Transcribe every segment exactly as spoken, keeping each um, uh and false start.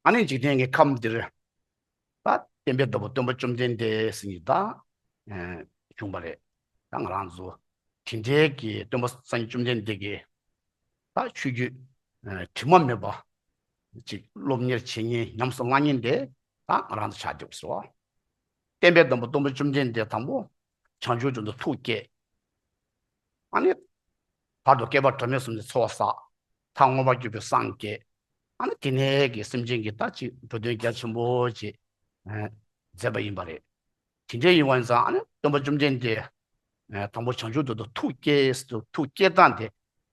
ཨ་ནི་འཇིག་རྟེན་གྱི་ཁམས་འདིར་ད་བསྟན་པའི་བདག་པོ་སྟོན་པ་བཅོམ་ལྡན་འདས་ཟེར་མཁན་ད་བྱུང་བ་རེད། ད་ང་རང་ཚོ་དེ་འདྲའི་གི་སྟོན་པ་སངས་རྒྱས་བཅོམ་ལྡན་འདས་ཀྱི་ད་ཆོས་བརྒྱུད་དྲི་མ་མེད་པ་ཅིག་སློབ་གཉེར་བྱེད་མཁན་ཉམས་སུ་བླང་མཁན་དེ་ད་ང་རང་ཚོ་ཆགས་འདུག་ཟེར་བ། བསྟན་པའི་བདག་པོ་སྟོན་པ་བཅོམ་ལྡན་འདས་དང་པོ་བྱང་ཆུབ་ཏུ་ཐུགས་བསྐྱེད། ཨ་ནི། བར་དུ་བསྐལ་པ་གྲངས་མེད་གསུམ་གྱི་འཚོ་བ་བསགས། མཐར་མངོན་པར་གྱུར་པའི་སངས་རྒྱས། ཨ་ནི་དེ་ནས་ཀྱི་སེམས་ཅན་གྱི་ད་ཅིག་འགྲོ་དོན་རྒྱ་ཆེན་པོ་ཅིག་མཛད་པ་ཡིན་པ་རེད། དེ་འདྲའི་ཡིན་པ་ཡིན་ཙང་ཨ་ནི་སྟོན་པ་བཅོམ་ལྡན་འདས་དང་པོ་བྱང་ཆུབ་ཏུ་ཐུགས་བསྐྱེད་ཟེར་དུས་ཐུགས་བསྐྱེད་སྟངས་དེ་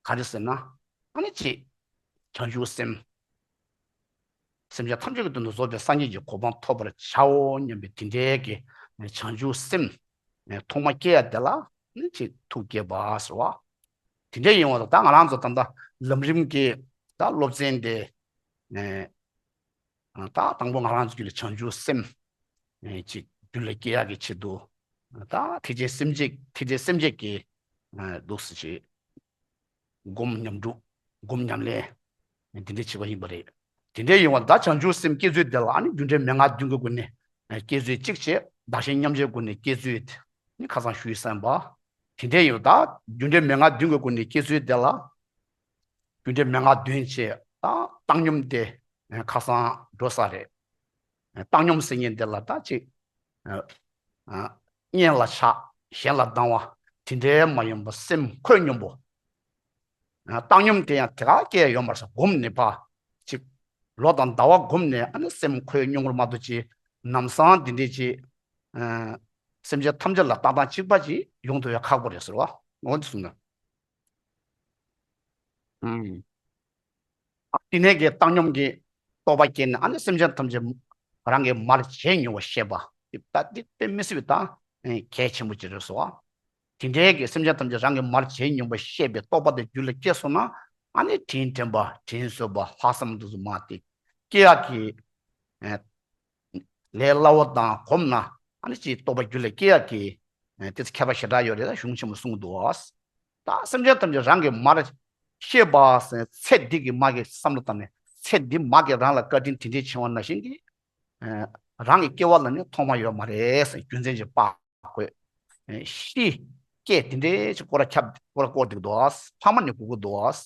ག་རེ་ཟེར་ན། ཨ་ནི་ཅིག་བྱང་ཆུབ་སེམས། སེམས་ཅན་ཐམས་ཅད་ཀྱི་དོན་དུ་རྫོགས་པའི་སངས་རྒྱས་ཀྱི་གོ་འཕང་ཐོབ་པར་བྱའོ་སྙམ་པའི་དེ་འདྲའི་གི་བྱང་ཆུབ་སེམས་ཐོག་མ་སྐྱེ་ཡ་དེ་ལ་ནི་ཅིག་ཐུགས་བསྐྱེད་པ་ཟེར་བ། དེ་འདྲའི་ཡིན་བ་དང་ད་ང་རང་ཚོ་ད་ལྟ་ལམ་རིམ་གྱི་ད་སློབ་ཚན་དེ་ད་དང་པོ་ང་རང་ཚོ་གི་བྱང་ཆུབ་སེམས་ཅིག་རྒྱུད་ལ་སྐྱེ་ཡ་གི་ཆེད་དུ་ད་ཐེག་ཆེན་སེམས་བསྐྱེད་ཐེག་ཆེན་སེམས་བསྐྱེད་ཀྱི་འདུག་སེ་ཅིག་སྒོམ་ཉམས་སྒྲུབ། སྒོམ་ཉམས་ལེན། འདི་འདྲ་བྱེད་པ་ཡིན་པ་རེད། དེ་འདྲའི་ཡིན་བ་ད་བྱང་ཆུབ་སེམས་བསྐྱེད་ཚུལ་དེ་ལ་ཨ་ནི་རྒྱུ་འབྲས་མན་ངག་བདུན་གྱི་སྒོ་ནས་བསྐྱེད་ཚུལ་གཅིག་བྱས། བདག་གཞན་མཉམ་བརྗེའི་སྒོ་ནས་བསྐྱེད་ཚུལ་ནི་ཁ་སང་ཞུས་ཟིན་པ། དེ་འདྲའི་ཡིན་བ་ད་རྒྱུ་འབྲས་མན་ངག་བདུན་གྱི་སྒོ་ནས་བསྐྱེད་ཚུལ་དེ་ལ་རྒྱུ་འབྲས་མན་ངག་བདུན་བྱས། ད་བཏང་སྙོམས་དེ་ཁ་སང་འགྲོ་ས་རེད། བཏང་སྙོམས་ཟེར་མཁན་དེ་ལ་ད་ཅིག་ཨ། ཨ། གཉེན་ལ་ཆགས། གཞན་ལ་སྡང་བ། དེ་འདྲའི་མ་ཡིན་པ་སེམས་འཁོལ་སྙོམས་པོ། ཨ། བཏང་སྙོམས་དེ་ཡང་དེ་ག་སྐྱེ་ཡོད་མ་རེད་ས། སྒོམ་ནས་ཕར་ཅིག་ལོ་དང་ཟླ་བ་སྒོམ་ནས་ཨ་ནི་སེམས་འཁོལ་སྙོམས་པོར་མ་གཏོགས་ཅིག་ལམ་སང་དེ་འདྲའི་ཅིག་ཨ། སེམས་ཅན་ཐམས་ཅད་ལ་ལྟ་སྟངས་གཅིག་པ་ཅིག་ཡོང་ཐུབ་ཡ་ཁག་པོ་རེད་ཟེར་བ། འོ་འདི་གསུངས་ན། ཨུམ། དེ་ནས་ཀྱི་བཏང་སྙོམས་ཀྱི་རྟོག་པ་སྐྱེས་ནས་ཨ་ནི་སེམས་ཅན་ཐམས་ཅད་རང་གི་མར་བྱས་མྱོང་བ་ཤེས་པ། ད་འདི་དཔེ་མི་སྲིད་པའི་ད་གལ་ཆེན་པོ་ཅིག་རེད་ཟེར་བ། དེ་འདྲའི་གི་སེམས་ཅན་ཐམས་ཅད་རང་གི་མར་བྱས་མྱོང་བ་ཤེས་པའི་རྟོག་པ་དེ་རྒྱུད་ལ་སྐྱེས་སོང་ན་ཨ་ནི་དྲིན་དྲན་པ་དྲིན་གཟོ་བ་ལྷག་བསམ་དེ་ཚོ་མར་དེ་སྐྱེ་ཡག་གི་ལས་སླ་བོ་དང་གོམས་ན་ཨ་ནི་ཅིག་རྟོག་པ་རྒྱུད་ལ་སྐྱེ་ཡག་གི་དེ་ཚོ་ཁྱད་པར་ཞེ་དྲག་ཡོད་རེད་ལ་གཞུང་ཆེན་མོ་གསུངས་འདུག་ད་སེམས་ཅན་ཐམས་ཅད་རང་གི་མར་ཤེས་པ་ཟེར་ཚེ་འདི་གི་མ་གི་བསམ་བློ་བཏང་ནས་ཚེ་འདི་མ་གི་རང་ལ་བཀའ་དྲིན་དེ་འདྲའི་ཆེ་བ་ནང་བཞིན་གྱི་རང་གི་སྐྱེ་བ་ལ་ནི་ཐོག་མ་ཡོད་མ་རེད་ཟེར་རྒྱུ་མཚན་ཅིག་དཔག་དགོས། ཤི། སྐྱེ་དེ་འདྲའི་ཅིག་སྐོར་ཁྱབ་སྐོར་སྐོར་འདུག་དོ། ཕ་མ་ནི་སྒུག་གི་འདུག་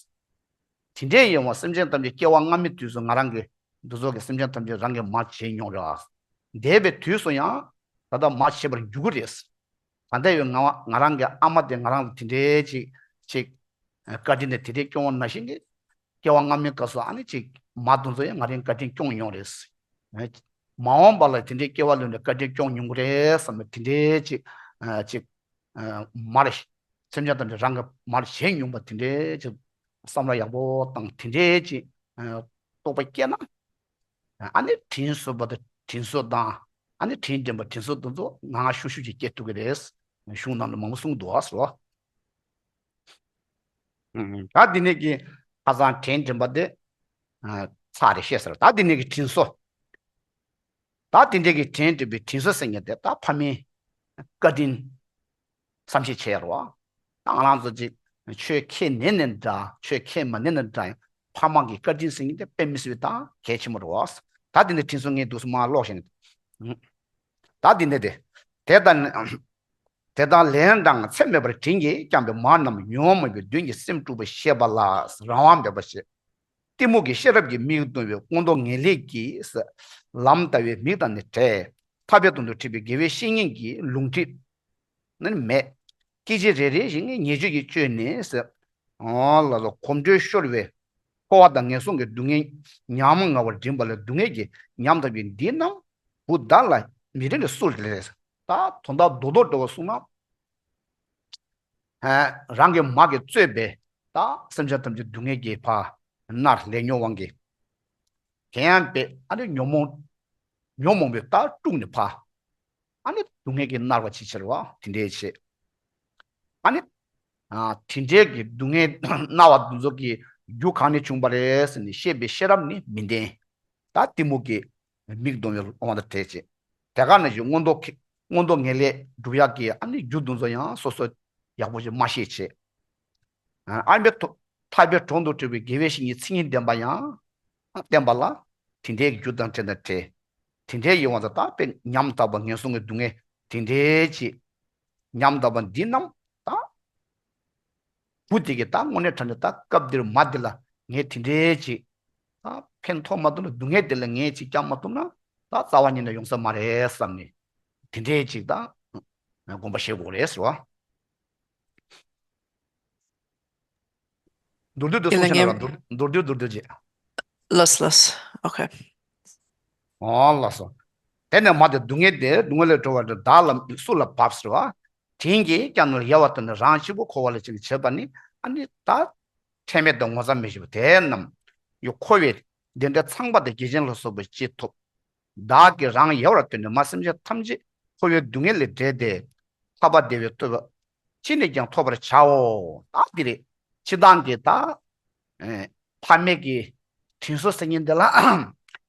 དེ་འདྲའི་ཡོང་བ་སེམས་ཅན་ཐམས་ཅད་སྐྱེ་བ་སྔ་མའི་དུས་སུ་ང་རང་གི་འདི་ཚོ་གི་སེམས་ཅན་ཐམས་ཅད་རང་གི་མར་བྱས་མྱོང་རེད། འདས་པའི་དུས་སུ་ཡང་ད་ལྟ་མར་བྱེད་པར་འགྱུར་གི་རེད། ད་ལྟ་ཡོད་ང་ང་རང་གི་ཨ་མ་དེ་ང་རང་ལ་དེ་འདྲའི་ཅིག་ཅིག་བཀའ་དྲིན་དེ་དེ་འདྲའི་སྐྱོང་བ་ནང་བཞིན་གྱི་སྐྱེ་བ་སྔ་མའི་སྐབས་སུ་ཨ་ནི་ཅིག་མ་དེ་ཚོ་ཡང་ང་རང་བཀའ་དྲིན་སྐྱོང་མྱོང་རེད། མ་འོངས་པ་ལ་དེ་འདྲའི་སྐྱེ་བ་ལོན་ནས་བཀའ་དྲིན་སྐྱོང་མྱོང་གི་རེད་བསམ་པའི་དེ་འདྲའི་ཅིག་ཅིག་མར་སེམས་ཅན་ཐམས་ཅད་རང་གི་མར་བྱས་མྱོང་པ་དེ་འདྲའི་ཅིག་བསམ་བློ་ཡག་པོ་བཏང་དེ་འདྲའི་ཅིག་རྟོག་པ་སྐྱེས་ན། ཨ་ནི་དྲིན་གཟོ་བ་དང་དྲིན་གཟོ་དང་ཨ་ནི་དྲིན་དྲན་པ་དྲིན་གཟོ་དེ་ཚོ་ང་ང་ཤུགས་ཤུགས་ཀྱིས་སྐྱེ་ཐུབ་ཀྱི་རེད། གཞུང་ནང་ལ་མང་པོ་གསུངས་འདུག་ཨ་སོ། ད་འདི་ནས་ཀྱི་ཁ་སང་དྲིན་དྲན་པ་དེ་ཚར་རེ་བཤད་ཟེར། ད་འདི་ནས་ཀྱི་དྲིན་གཟོ། ད་དེ་འདྲའི་གི་དྲིན་དྲན་པའི་དྲིན་གཟོ་ཟེར་མཁན་དེ་ད་ཕ་མའི་བཀའ་དྲིན་བསམ་ཤེས་བྱས་རོགས། ད་ང་རང་ཚོ་ཅིག་ཆོས་ཁས་ལེན་ནས་འདྲ་ཆོས་ཁས་མ་ལེན་ནས་འདྲ་ཕ་མ་གི་བཀའ་དྲིན་ཟེར་མཁན་དེ་དཔེ་མི་སྲིད་པའི་ད་གལ་ཆེན་པོ་རེད་བ། ད་དེ་འདྲའི་དྲིན་གཟོ་ངས་འདུག་སེ་མར་ཀློག་བཞག་ནས། ད་དེ་འདྲ་དེ། དེ་ལྟར་དེ་ལྟར་ལན་དང་ཚད་མེད་པར་དྲིན་གྱིས་བསྐྱངས་པའི་མར་རྣམས་ཉོན་མོངས་པའི་གདོན་གྱིས་སེམས་དཀྲུགས་པ་ཤེས་པ་ལ་རང་དབང་མེད་པ་ཞེས། གཏི་མུག་གི་ཤེས་རབ་ཀྱི་མིག་གདུང་བའི་མངོན་རྟོགས་ངེས་ལེགས་ཀྱིས། ལམ་ལྟ་བའི་མིག་དང་ནི་བྲལ། ཐར་པའི་དོན་དུ་འཁྲིད་པའི་དགེ་བའི་བཤེས་གཉེན་གྱི་ལུང་ཁྲིད་ནི་མེད། སྐད་ཅིག་རེ་རེ་བཞིན་ཉེས་སྤྱོད་ཀྱིས་བཅོས་ནས། ལ་ལ་གོམ་བགྲོད་ཤོར་བའི་འཁོར་བ་དང་ངན་སོང་གི་སྡུག་བསྔལ་ཉམ་ང་བར་འདྲེན་པ་ལས་སྡུག་བསྔལ་གྱི་ཉམ་ཐག་པའི་འདི་རྣམས་བུ་བདག་ལ་མི་དྲན་ལས་སུ་རེ་ལས། ད་དོན་དག་རྡོག་རྡོག་འགྲོ་བ་གསུངས་ན། རང་གི་མ་གིས་གཙོས་པའི་ད་སེམས་ཅན་ཐམས་ཅད་སྡུག་བསྔལ་གྱི་ཕར་མནར་ལས་མྱོང་དབང་གིས། དེ་ཡང་པས་ཨ་ནི་ཉོན་མོངས་ཉོན་མོངས་པའི་ད་དཀྲུགས་ནས་ཕར་ཨ་ནི་སྡུག་བསྔལ་གྱིས་མནར་བ་ཅིག་ཕྱིར་བ་དེ་འདྲའི་ཆེ། ཨ་ནི་དེ་འདྲའི་གི་སྡུག་བསྔལ་མནར་བ་དེ་ཚོ་གི་རྒྱུ་གང་ནས་བྱུང་བ་རེད་ཟེར་ནས་ཤེས་པའི་ཤེས་རབ་ནི་མི་ལྡན། ད་གཏི་མུག་གི་མིག་གདུང་བའི་དབང་དུ་བྲལ་ཅིང་། དེ་ག་ནང་བཞིན་མངོན་རྟོགས་མངོན་རྟོགས་ངེས་ལེགས་སྒྲུབ་ཡག་གི་ཨ་ནི་རྒྱུ་དེ་ཚོ་ཡང་སོ་སོ་ཡག་པོ་ཞིག་མ་ཤེས་བྱས། ཨ་ནི་ཐར་པའི་གྲོང་དུ་འཁྲིད་པའི་དགེ་བའི་བཤེས་གཉེན་མཚན་ཉིད་ལྡན་པ་ཡང་བསྟེན་པ་ལ། དེ་འདྲའི་རྒྱུ་དང་འབྲས་དང་འབྲས། དེ་འདྲའི་ཡོང་བ་དང་། ད་དཔེ་ཉམ་ཐག་པ་ངན་སོང་གི་སྡུག་བསྔལ་དེ་འདྲའི་ཅིག་ཉམ་ཐག་པ་འདི་རྣམས་ད་བུ་དེ་གིས་ད་དངོས་གནས་དྲང་གནས་ད་སྐབས་འདིར་མ་འདི་ལ་ངས་དེ་འདྲའི་ཅིག་ད་ཕན་ཐོགས་མ་ཐུབ་ན། སྡུག་བསྔལ་དེ་ལ་ངས་ཅིག་བསྐྱབ་མ་ཐུབ་ན་ད་རྩ་བ་ཉིད་ནས་ཡོང་ས་མ་རེད་བསམ་ནས། དེ་འདྲའི་ཅིག་ད་དགོངས་པ་བཞེས་དགོས་རེད་ཟེར་བ། མདོར་བསྡུས་དུ་དེ་ལ་གསུང་བྱས་ན་ངས། ར། མདོར་མདོར་བསྡུས་མདོར་བསྡུས་ཅིག་ལགས་ལགས། ཨོ་ཁེ། ཨོ་ལགས་སོ། དེ་ནས་མ་དེ་སྡུག་བསྔལ་དེ། སྡུག་བསྔལ་ལས་གྲོལ་བར་བདག་ལ་སུ་ལ་བབས་ཟེར་བ། དྲིན་གྱིས་ཀྱང་ནོར་ཡལ་བར་ལྟོས་ནས། རང་གཅིག་པུ་འཁོར་བ་ལ་ཅིག་བྱེད་པ་ནི། ཨ་ནི་ད་ཁྲེལ་མེད་དང་ངོ་ཚ་མི་ཤེས་པ་དེ་རྣམས་ཡང་འཁོར་བའི་འདི་འདྲའི་ཚངས་པ་དང་རྒྱལ་ཆེན་ལ་སོགས་པ་ཅི་ཐོབ། བདག་གིས་རང་ཡལ་བར་ལྟོས་ནས། མ་སེམས་ཅན་ཐམས་ཅད་འཁོར་བའི་སྡུག་བསྔལ་ལས་བསྒྲལ་ཏེ། ཐར་པ་བདེ་བའི་སྟོབས་ཅི་ནས་ཀྱང་ཐོབ་པར་བྱའོ། ད་འདི་རེད། སྤྱིར་བཏང་གི་ད་ཨེ་ཕ་མེས་ཀྱི་དྲིན་གཟོ་ཟེར་མཁན་འདི་ལ་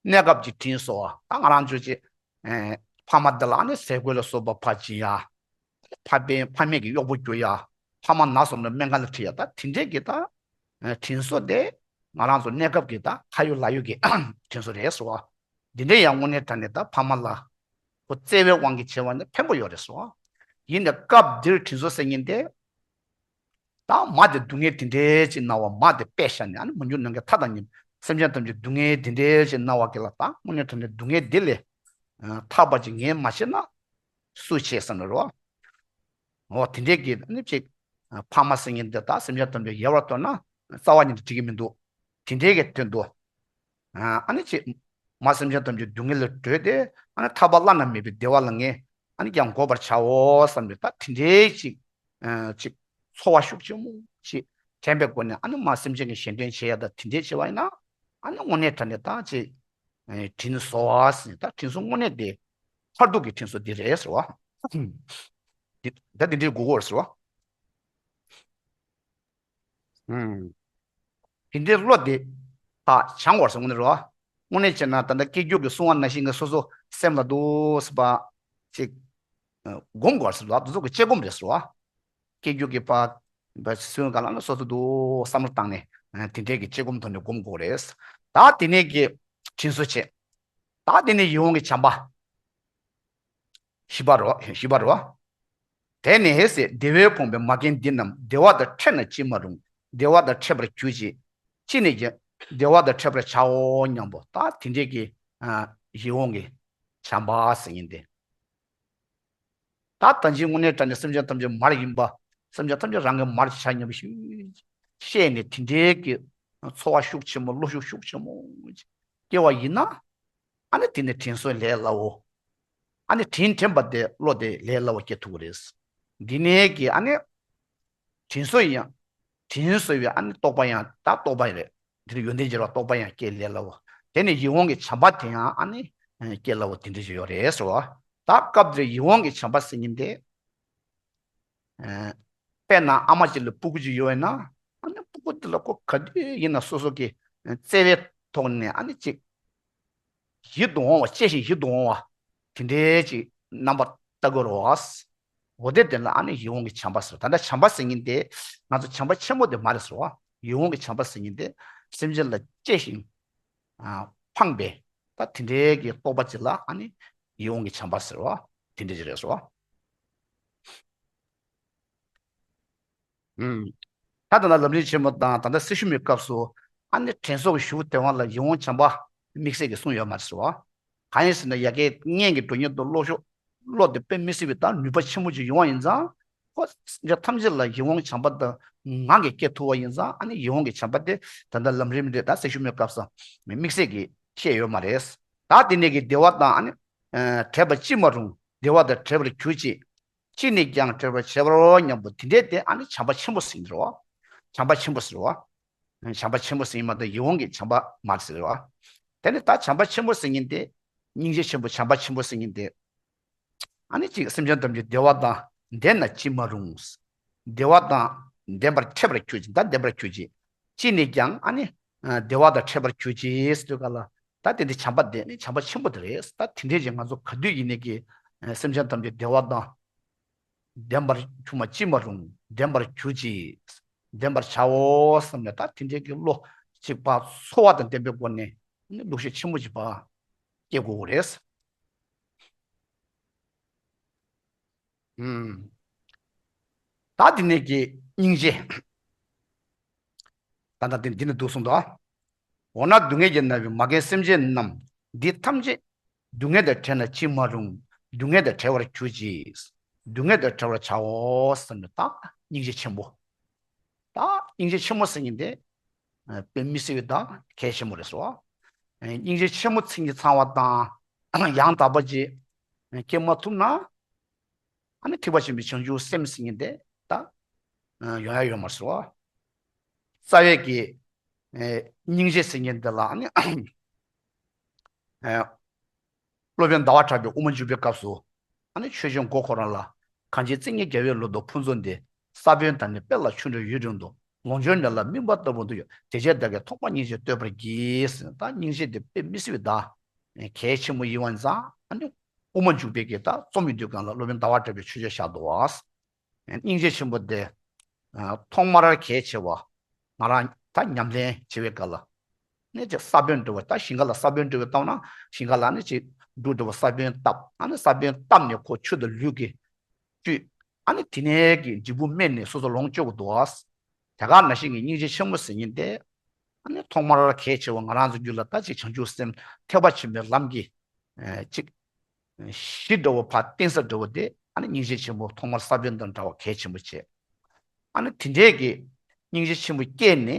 གནས་སྐབས་ཀྱི་དྲིན་གཟོ་བ། ད་ང་རང་ཚོ་ཅིག་ཨེ་ཕ་མ་འདི་ལ་ནི་ཟས་གོས་ལ་སོགས་པ་ཕར་སྦྱིན་ཡ། ཕ་པའི་ཕ་མེས་ཀྱི་གཡོག་པོ་རྒྱུག་ཡ། ཕ་མ་ན་སོང་ན་སྨན་ཁང་ལ་ཁྲིད་ཡ། ད་དེ་འདྲས་ཀྱི་ད་ཨེ་དྲིན་གཟོ་དེ་ང་རང་ཚོ་གནས་སྐབས་ཀྱི་ད་ཁ་ཡོད་ལག་ཡོད་ཀྱི་དྲིན་གཟོ་རེད་ཟེར་བ། འདི་འདྲའི་ཡང་དངོས་གནས་དྲང་གནས་ད་ཕ་མ་ལ་ཁོ་བརྩེ་བའི་དབང་གིས་བྱས་པ་ནི་ཕན་པོ་ཡོད་རེད་ཟེར་བ། ཡིན་ནའི་སྐབས་འདིར་དྲིན་གཟོ་ཟེར་མཁན་དེ། ད་མ་དེ་སྡུག་བསྔལ་དེ་འདྲའི་ཅིག་གནང་བ། མ་དེ་དཔེ་བཞག་ནས། ཨ་ནི་མ་གྱུར་ནམ་མཁའི་མཐའ་དང་མཉམ། སེམས་ཅན་ཐམས་ཅད་སྡུག་བསྔལ་དེ་འདྲའི་ཅིག་གནང་བ་གི་ལ། ད་དངོས་གནས་དྲང་གནས་སྡུག་བསྔལ་འདི་ལས་ཨ་ཐར་པ་ཅིག་ངས་མ་བྱས་ན་སུ་བྱེད་བསམ་ནས་རོ། འོ་དེ་འདྲའི་གི་ཨ་ནི་ཅིག་ཨ་ཕ་མ་ཟེར་མཁན་འདི་ད་སེམས་ཅན་ཐམས་ཅད་ཡལ་བར་ལྟོས་ན་རྩ་བ་ཉིད་ནས་འགྲིག་གི་མི་འདུག་དེ་འདྲའི་གི་དོན་དུ། ཨ་ཨ་ནི་ཅིག་མ་སེམས་ཅན་ཐམས་ཅད་སྡུག་བསྔལ་ལས་གྲོལ་ཏེ། ཨ་ནི་ཐར་པ་བླ་ན་མེད་པའི་བདེ་བ་ལ་ངས་ཨ་ནི་ཀྱང་དགོད་པར་བྱའོ་བསམ་པའི་ད་དེ་འདྲའི་ཅིག་ཨ་ཅིག་ཚོར་བ་ཤུགས་ཆེན་མོ་ཅིག་དྲན་པའི་སྒོ་ནས། ཨ་ནི་མ་སེམས་ཅན་གྱི་གཞན་དོན་བྱེད་ཡ་ད་དེ་འདྲའི་བྱེད་པ་ཡིན་ན། ཨ་ནི་དངོས་གནས་དྲང་གནས་ད་ཅིག་ཨ་དྲིན་གཟོ་བ་ཟེར། ད་དྲིན་གཟོ་དངོས་གནས་དེ་མཐར་ཐུག་གི་དྲིན་གཟོ་འདི་རེད་ཟེར་བ། འདི་ད་འདི་འདྲའི་དགོས་ཀྱི་ཡོད་རེད་ཟེར་བ། ཨུམ། དེ་འདྲའི་བློ་དེ་ད་སྦྱང་དགོས་ཟེར། དངོས་གནས་རེད་བ། དངོས་གནས་བྱས་ན་ད་ལྟ་སྐྱེ་རྒྱུད་ཀྱི་གསུང་བ་ནང་བཞིན་གྱི་སོ་སོ་སེམས་ལ་འདུག་ཟེར་བ་ཅིག་སྒོམ་དགོས་ཟེར་ལ། འདི་ཚོ་གི་དཔྱད་སྒོམ་རེད་ཟེར་བ། སྐྱེ་རྒྱུད་ཀྱི་ཕ་བ་སུན་ག་ལ་ན་སོ་སོ་འདུག་བསམ་བློ་བཏང་ནས་དེ་འདྲའི་གི་དཔྱད་སྒོམ་ཐོག་ནས་སྒོམ་དགོས་རེད། ད་དེ་ནས་ཀྱི་དྲིན་གཟོ་བྱེད། ད་དེ་ནས་ཡིད་འོང་གི་བྱམས་པ། བཞི་པ་རོ། བཞི་པ་རོ། དེ་ནས་ཟེར། བདེ་བས་ཕོངས་པའི་མ་རྒན་འདི་རྣམས། བདེ་བ་དང་ཕྲད་ན་ཅིས་མ་རུང་། བདེ་བ་དང་ཕྲད་པར་གྱུར་ཅིག་ཅི་ནས་ཀྱང་བདེ་བ་དང་ཕྲད་པར་བྱའོ་སྙམ་པོ། ད་དེ་འདྲའི་གི་ཨ་ཡིད་འོང་གི་བྱམས་པ་ཟེར་མཁན་དེ། ད་ད་ཅི་དངོས་གནས་དྲང་གནས་སེམས་ཅན་ཐམས་ཅད་མར་ཡིན་པ། སེམས་ཅན་ཐམས་ཅད་རང་གི་མར་ཆགས་སྙམ་པ་ཞིག་ཤེས་ནས་དེ་འདྲའི་གི་ཚོར་བ་ཤུགས་ཆེན་པོ། བློ་ཤུགས་ཤུགས་ཆེན་པོ་སྐྱེ་བ་ཡིན་ན། ཨ་ནི་དེ་ནི་དྲིན་གཟོ་ལས་སླ་བོ། ཨ་ནི་དྲིན་དྲན་པ་དེ་བློ་དེ་ལས་སླ་བོ་སྐྱེ་ཐུབ་ཀྱི་རེད། འདི་ནས་ཀྱི་ཨ་ནི་དྲིན་གཟོ་ཡང་། དྲིན་གཟོ་བའི་ཨ་ནི་རྟོགས་པ་ཡང་ད་རྟོགས་པ་རེད། དེ་ལ་ཡོན་ཏན་སྦྱོར་བ་རྟོགས་པ་ཡང་སྐྱེ་ལས་སླ་བོ། དེ་ནས་ཡིད་འོང་གི་བྱམས་པ་དེ་ཡང་ཨ་ནི་སྐྱེ་སླ་བོ་དེ་འདྲ་ཞིག་ཡོད་རེད་ཟེར་བ། ད་སྐབས་འདིར་ཡིད་འོང་གི་བྱམས་པ་ཟེར་མཁན་དེ། ཨ་དཔེར་ན་ཨ་མ་ཅིག་ལ་སྤུ་གུ་ཅིག་ཡོད་ན། ཨ་ནི་སྤུ་གུ་དེ་ལ་ཁོ་ག་དུས་ཡིན་ན་སོ་སོ་གི་བརྩེ་བའི་ཐོག་ནས་ཨ་ནི་ཅིག་ཡིད་དུ་འོང་བ། གཅེས་ཤིང་ཡིད་དུ་འོང་བ་དེ་འདྲའི་ཅིག་རྣམ་པ་ལྟ་དགོས་རེད་བ། འོ་དེ་དེ་ལ་ཨ་ནི་ཡིད་འོང་གི་བྱམས་པ་ཟེར། ད་ལྟ་བྱམས་པ་ཟེར་མཁན་དེ་ང་ཚོ་བྱམས་པ་ཆེན་པོ་དེ་མ་རེད་ཟེར་བ། ཡིད་འོང་གི་བྱམས་པ་ཟེར་མཁན་དེ་སེམས་ཅན་ལ་གཅེས་ཤིང་ཨ་ཕངས་པའི་ད་དེ་འདྲའི་གི་རྟོག་པ་ཅིག་ལ་ཨ་ནི་ཡིད་འོང་གི་བྱམས་པ་ཟེར་བ་དེ་འདྲ་ཅིག་རེད་ཟེར་བ། ཨུམ། ད་ལྟ་ན་ལམ་རིམ་ཆེན་མོ་དང་ད་ལྟ་སྲི་ཞུ་མའི་སྐབས་སུ་ཨ་ནི་དྲན་གསོ་གི་གཞུག་དེ་བ་ལ་ཡིད་འོང་བྱམས་པ་དམིགས་བསལ་གྱི་གསུངས་ཡོད་མ་རེད་ཟེར་བ། གང་ཡིན་ཟེར་ན་ཡ་གི་སྔོན་གྱི་འགྲོ་མཁན་དུ་བློ་ཤོག་བློ་དེ་དཔེ་མི་སྲིད་པའི་ད་ནུས་པ་ཆེན་པོ་ཅིག་ཡོང་བ་ཡིན་ཙང་། ཁོ་སེམས་ཅན་ཐམས་ཅད་ལ་ཡིད་འོང་བྱམས་པ་དང་ངང་གིས་སྐྱེ་ཐུབ་པ་ཡིན་ཙང་། ཨ་ནི་ཡིད་འོང་གི་བྱམས་པ་དེ་ད་ལྟ་ལམ་རིམ་རེད། ད་སྲི་ཞུ་མའི་སྐབས་སུ་དམིགས་བསལ་གྱི་བཤད་ཡོད་མ་རེད། ད་དེ་ནས་ཀྱི་བདེ་བ་དང་ཨ་ནི་ཨ་བྲལ་བར་ཅིས་མ་རུང་། བདེ་བ་དང་བྲལ་བར་གྱུར་ཅིག་ཅི་ནས་ཀྱང་བྲལ་བར་བྱེད་པར་སྙམ་པོ་དེ་འདྲའི་དེ་ཨ་ནི་བྱམས་པ་ཆེན་པོ་ཟེར་གྱི་རེད་བ། བྱམས་པ་ཆེན་པོ་ཟེར་བ། བྱམས་པ་ཆེན་པོ་ཟེར་མ་གཏོགས་ཡིད་འོང་གི་བྱམས་པ་མ་ཟེར་བ། དེ་ནི་ད་བྱམས་པ་ཆེན་པོ་ཟེར་མཁན་དེ། སྙིང་རྗེ་ཆེན་པོ་བྱམས་པ་ཆེན་པོ་ཟེར་མཁན་དེ། ཨ་ནི་ཅིག་སེམས་ཅན་ཐམས་ཅད་བདེ་བ་དང་ལྡན་ན་ཅིས་མ་རུང་། བདེ་བ་དང་ལྡན་པར་འཕྲད་པར་གྱུར་ཅིག་ད་ལྡན་པར་གྱུར་ཅིག་ཅི་ནས་ཀྱང་ཨ་ནི་ཨ་བདེ་བ་དང་འཕྲད་པར་གྱུར་ཅིག་ཟེར་དུས་ག་ལ། ད་དེ་འདི་བྱམས་པ་དེ་ནི་བྱམས་པ་ཆེན་པོ་དེ་རེད། ད་དེ་འདྲའི་ཅིག་ང་ཚོ་ག་དུས་ཡིན་ནའི་གི་ཨ་སེམས་ཅན་ཐམས་ཅད་བདེ་བ་དང་ལྡན་པར་གྱུར་མ་ཅིས་མ་རུང་། ལྡན་པར་གྱུར་ཅིག་ལྡན་པར་བྱའོ་བསམ་ནས། ད་དེ་འདྲའི་གི་བློ་གཅིག་པ་ཚོར་བ་དང་ལྡན་པའི་སྒོ་ནས་ ནི་སྡུག་ཤོས་ཆེན་པོ་ཅིག་ཕར་སྐྱེ་དགོས་ཀྱི་རེད། ཨུམ། ད་འདི་ནས་ཀྱི་སྙིང་རྗེ། ད་ལྟ་འདི་འདི་ནས་འདུག་གསུངས་འདུག་འོ་ན་སྡུག་བསྔལ་གྱིས་མནར་བའི་མ་རྒན་སེམས་ཅན་རྣམས། འདི་ཐམས་ཅད་སྡུག་བསྔལ་དང་བྲལ་ན་ཅི་མ་རུང་། སྡུག་བསྔལ་དང་བྲལ་བར་གྱུར་ཅིག་སྡུག་བསྔལ་དང་བྲལ་བར་བྱའོ་ཟེར་ནས། ད་སྙིང་རྗེ་ཆེན་པོ། ད་སྙིང་རྗེ་ཆེན་པོ་ཟེར་མཁན་དེ། ཨ། དཔེ་མི་སྲིད་པའི་ད་གལ་ཆེན་པོ་རེད་ཟེར་བ། ཨ། སྙིང་རྗེ་ཆེན་པོ་མཚན་གྱིས་ཚང་བ་དང་ཡང་དག་པ་ཅིག་སྐྱེ་མ་ཐུབ་ན། ཨ་ནི་ཐེག་པ་ཆེན་པོའི་བྱང་ཆུབ་སེམས་ཟེར་མཁན་དེ་ད་ཡོང་ཡ་ཡོད་མ་རེད་ཟེར་བ། རྩ་བའི་གི་ཨ་སྙིང་རྗེ་ཟེར་མཁན་དེ་ལ་ཨ་ནི། ཨ། སློབ་དཔོན་ཟླ་བ་གྲགས་པས་དབུ་མ་འཇུག་པའི་སྐབས་སུ། ཨ་ནི་ཆོས་སྐྱོང་མགོ་ཁོ་རང་ལ། གང་ཕྱིར་བརྩེ་ཉིད་རྒྱལ་བའི་ལུས་དང་ཕུན་ཚོགས་འདི། ས་བོན་དང་ནི་དཔེ་ལ་ཆུ་འདྲ་ཡུན་རིང་དུ། ལོངས་སྤྱོད་ནད་ལ་སྨིན་པ་ལྟ་བུར་འདུག་ཡོད། དེ་ཕྱིར་བདག་གིས་ཐོག་མར་སྙིང་རྗེ་བསྟོད་པར་བགྱི། ཟེར་ནས། ད་སྙིང་རྗེ་དེ་དཔེ་མི་སྲིད་པའི་ད་གལ་ཆེན་པོ་ཡིན་པ་ཙང་། ཨ་ནི་དབུ་མ་འཇུག་པའི་གི་ད་རྩོམ་ཡོང་དུས་སྒང་ལ་སློབ་དཔོན་ཟླ་བ་གྲགས་པས་ཆོས་སྐྱོང་བཞག་འདུག་བ། སྙིང་རྗེ་ཆེན་པོ་དེ། ཨ། ཐོག་མར་གལ་ཆེ་བ། ང་རང་ད་ཉམས་ལེན་བྱེད་པའི་སྐབས་ལ། ནི་ཅིག་ས་བོན་འདྲ་བོ། ད་ཞིང་ཁ་ལ་ས་བོན་འདྲ་བོ་བཏབ་ན། ཞིང་ཁ་ལ་ནི་ཅིག་འབྲུ་འདྲ་བོ་ས་བོན་བཏབ། ཨ་ནི་ས་བོན་བཏབ་ནས་ཁོ་ཆུ་དང་ལུད་ཀྱིས་བཀྲུས། ཨ་ནི་དེ་ནས་ཀྱི་འབྲས་བུ་སྨིན་ནས་སོ་སོ་ལོངས་སྤྱོད་དགོས་འདུག་བ། དེ་ག་ནང་བཞིན་གྱི་སྙིང་རྗེ་ཆེན་པོ་ཟེར་མཁན་དེ། ཨ་ནི་ཐོག་མར་གལ་ཆེ་བ་ང་རང་ཚོ་རྒྱུད་ལ་ད་ཅིག་བྱང་ཆུབ་སེམས་ཐེག་པ་ཆེན་པོའི་ལམ་གྱི། ཨ། ཅིག་གཞི་འདྲ་བོ་ཕར་བརྟེན་ས་འདྲ་བོ་དེ། ཨ་ནི་སྙིང་རྗེ་ཆེན་པོ་ཐོག་མར་ས་བོན་དང་འདྲ་བ་གལ་ཆེན་པོ་བྱས། ཨ་ནི་དེ་འདྲའི་གི་སྙིང་རྗེ་ཆེན་པོ་སྐྱེས་ནས།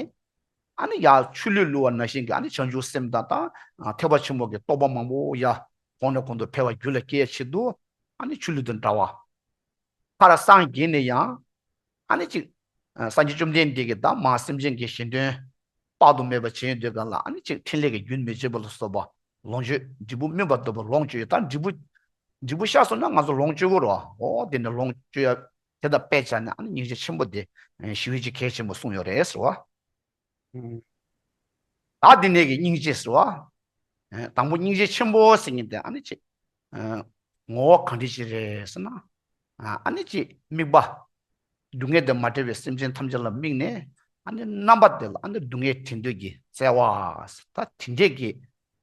ཨ་ནི་ཡར་ཆུ་ལུད་བླུགས་པ་ནང་བཞིན་གྱི། ཨ་ནི་བྱང་ཆུབ་སེམས་དང་། ད་ཐེག་པ་ཆེན་པོ་གི་རྟོགས་པ་མང་པོ་ཡར་གོང་ནས་གོང་དུ་འཕེལ་བ་རྒྱུད་ལ་སྐྱེ་ཡ་ཆེད་དུ། ཨ་ནི་ཆུ་ལུད་དང་འདྲ་བ། ཁ་ར་སངས་རྒྱས་ནས་ཡང་། ཨ་ནི་ཅིག་ཨ། སངས་རྒྱས་བཅོམ་ལྡན་འདས་ཀྱིས་ད་མར་སེམས་ཅན་གྱི་གཞན་དོན་དཔག་ཏུ་མེད་པ་བྱེད་ཡོང་དུས་སྒང་ལ། ཨ་ནི་ཅིག་འཕྲིན་ལས་ཀྱི་རྒྱུན་མི་ཆད་པ་ལ་སོགས་པ་ལོངས་སྤྱོད། འབྲས་བུ་སྨིན་པ་ལྟ་བུ་ལོངས་སྤྱོད་ཡོད། ད་འབྲས་བུ། འབྲས་བུ་ཤར་སོང་ན་ང་ཚོ་ལོངས་སྤྱོད་དགོས་རེད་བ། འོ་དེ་ནས་ལོངས་སྤྱོད་ཡ་དེ་དང་དཔེ་བྱས་ནས། ཨ་ནི་སྙིང་རྗེ་ཆེན་པོ་དེ་ཞེ་པོ་ཅིག་གལ་ཆེན་པོ་གསུངས་ཡོད་རེད་ཟེར་བ། ད་འདི་ནས་ཀྱི་སྙིང་རྗེ་ཟེར་བ། ཨ། དང་པོ་སྙིང་རྗེ་ཆེན་པོ་ཟེར་མཁན་དེ། ཨ་ནི་ཅིག་ཨ། ངོ་བོ་ག་འདྲ་ཅིག་རེད་ཟེར་ན། ཨ། ཨ་ནི་ཅིག་དམིགས་པ། སྡུག་བསྔལ་དང་མ་བྲལ་བའི་སེམས་ཅན་ཐམས་ཅད་ལ་དམིགས་ནས། ཨ་ནི་རྣམ་པ་དེ་ལ་ཨ་ནི་སྡུག་བསྔལ་བྲལ་འདོད་ཀྱི་བརྩེ་བ། ད་དེ་འདྲས་ཀྱི།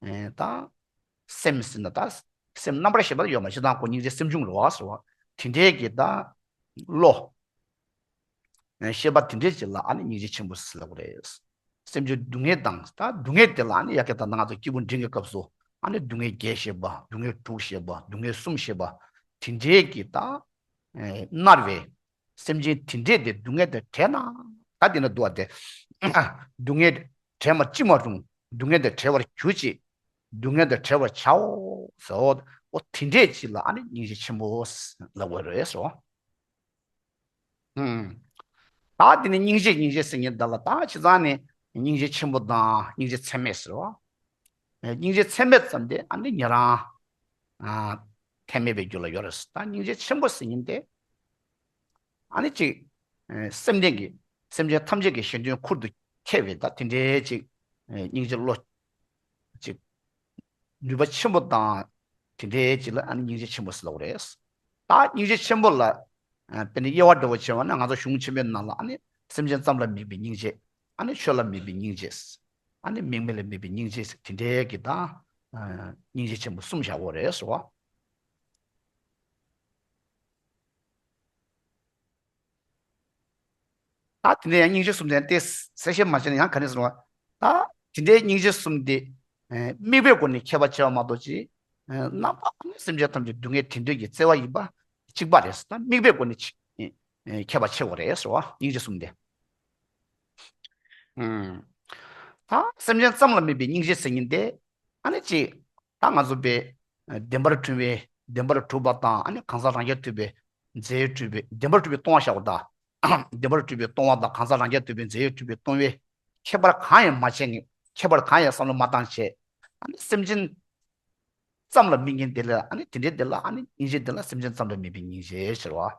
ཨ། ད་སེམས་ཟེར་ན་ད་སེམས་རྣམ་པར་ཤེས་པ་ཡོད་མ་ཅིག་དང་། ཁོ་སྙིང་རྗེ་སེམས་བྱུང་རེད་བ་ཟེར་བ། དེ་འདྲས་ཀྱི་ད་བློ། ཤེས་པ་དེ་འདྲས་ཅིག་ལ་ཨ་ནི་སྙིང་རྗེ་ཆེན་པོ་ཟེར་ལབ་པ་རེད། སེམས་ཅན་སྡུག་བསྔལ་དང་། ད་སྡུག་བསྔལ་དེ་ལ་ཨ་ནི་ཡ་གི་ད་ང་ཚོ་སྐྱེས་བུ་འབྲིང་གི་སྐབས་སུ། ཨ་ནི་སྡུག་བསྔལ་བརྒྱད་བཤད་པ། སྡུག་བསྔལ་དྲུག་བཤད་པ། སྡུག་བསྔལ་གསུམ་བཤད་པ། དེ་འདྲས་ཀྱི་ད་མནར་བའི་སེམས་ཅན་དེ་འདྲས་དེ་སྡུག་བསྔལ་དང་བྲལ་ན། ད་དེ་ན་འདུག་བ་དེ། སྡུག་བསྔལ་བྲལ་མ་ཅི་མ་རུང་། སྡུག་བསྔལ་དང་བྲལ་བར་གྱུར་ཅིག་སྡུག་བསྔལ་དང་བྲལ་བར་བྱའོ་ཟེར། འོ་དེ་འདྲས་ཅིག་ལ་ཨ་ནི་སྙིང་རྗེ་ཆེན་པོ་ལབ་པ་རེད་ཟེར། ཨུམ། ད་དེ་ནས་སྙིང་རྗེ་སྙིང་རྗེ་ཟེར་མཁན་དེ་ལ། ད་བྱས་ཙང་ནས་སྙིང་རྗེ་ཆེན་པོ་དང་སྙིང་རྗེ་ཚད་མེད་ཟེར་བ། སྙིང་རྗེ་ཚད་མེད་ཙམ་དེ་ཨ་ནི་ཉན་རང་། ཨ། ཚད་མེད་པའི་རྒྱུད་ལ་ཡོད་རེད། ད་སྙིང་རྗེ་ཆེན་པོ་ཟེར་མཁན་དེ། ཨ་ནི་ཅིག་ཨ། སེམས་ལྡན་གྱི་སེམས་ཅན་ཐམས་ཅད་ཀྱི་གཞན་དོན་ཁུར་དུ་འཁྱེར་བའི་ད་དེ་འདྲའི་ཅིག་ཨ། སྙིང་རྗེ་བློ་ཅིག་ནུས་པ་ཆེན་པོ་དང་དེ་འདྲའི་ཅིག་ལ་ཨ་ནི་སྙིང་རྗེ་ཆེན་པོ་ཟེར་ལབ་པ་རེད། ད་སྙིང་རྗེ་ཆེན་པོ་ལ། ཨ། དཔེར་ན་དབྱེ་བ་འདྲ་བོ་བྱས་པ་ན། ང་ཚོ་གཞུང་ཆེན་པོའི་ནང་ལ་ཨ་ནི་སེམས་ཅན་ཙམ་ལ་དམིགས་པའི་སྙིང་རྗེ། ཨ་ནི་ཆོས་ལ་དམིགས་པའི་སྙིང་རྗེ། ཨ་ནི་དམིགས་མེད་ལ་དམིགས་པའི་སྙིང་རྗེ། དེ་འདྲའི་གི་ད་ཨ། སྙིང་རྗེ་ཆེན་པོ་གསུམ་བཞག་ཡོད་རེད་ཟེར་བ། ད་དེ་འདྲའི་ཡང་སྙིང་རྗེ་གསུམ་དེ་ཏོག་ཙམ་གསལ་བཤད་མ་བྱས་ན་ཡང་ག་ནས་ཟེར་བ། ད་དེ་འདྲའི་སྙིང་རྗེ་གསུམ་དེ། ཨ། དམིགས་པའི་སྒོ་ནས་ཁྱད་པར་ཕྱེ་བ་མ་གཏོགས་ཅིག་ཨ། རྣམ་པ་ཨ་ནི་སེམས་ཅན་ཐམས་ཅད་སྡུག་བསྔལ་བྲལ་འདོད་ཀྱི་བརྩེ་བ་ཡིན་པ་གཅིག་པ་རེད། ད་དམིགས་པའི་སྒོ་ནས་ཅིག་ཨ། ཁྱད་པར་ཕྱེ་དགོས་རེད་ཟེར་བ། སྙིང་རྗེ་གསུམ་དེ། ཨུམ། ད་སེམས་ཅན་ཙམ་ལ་དམིགས་པའི་སྙིང་རྗེ་ཟེར་མཁན་དེ། ཨ་ནི་ཅིག་ད་ང་ཚོ་པས་བདེན་པར་གྲུབ་པའི། བདེན་པར་གྲུབ་པ་དང་། ཨ་ནི་གང་ཟག་རང་རྐྱ་ཐུབ་པའི་རྫས་ཡོད་གྲུབ་པའི། བདེན་པར་གྲུབ་པའི་སྟོང་པ་བཞག་པ་དང་། བདེན་པར་གྲུབ་པའི་སྟོང་པ་དང་། གང་ཟག་རང་རྐྱ་ཐུབ་པའི་རྫས་ཡོད་གྲུབ་པའི་སྟོང་པའི་ཁྱད་པར་གང་ཡང་མ་ཕྱེ་ནས། ཁྱད་པར་གང་ཡང་བསམ་བློ་མ་བཏང་བྱས། ཨ་ནི་སེམས་ཅན་ཙམ་ལ་དམིགས་མཁན་དེ་ལ། ཨ་ནི་དེ་འདྲའི་དེ་ལ་ཨ་ནི་སྙིང་རྗེ་དེ་ལ་སེམས་ཅན་ཙམ་ལ་དམིགས་པའི་སྙིང་རྗེ་ཟེར་བ།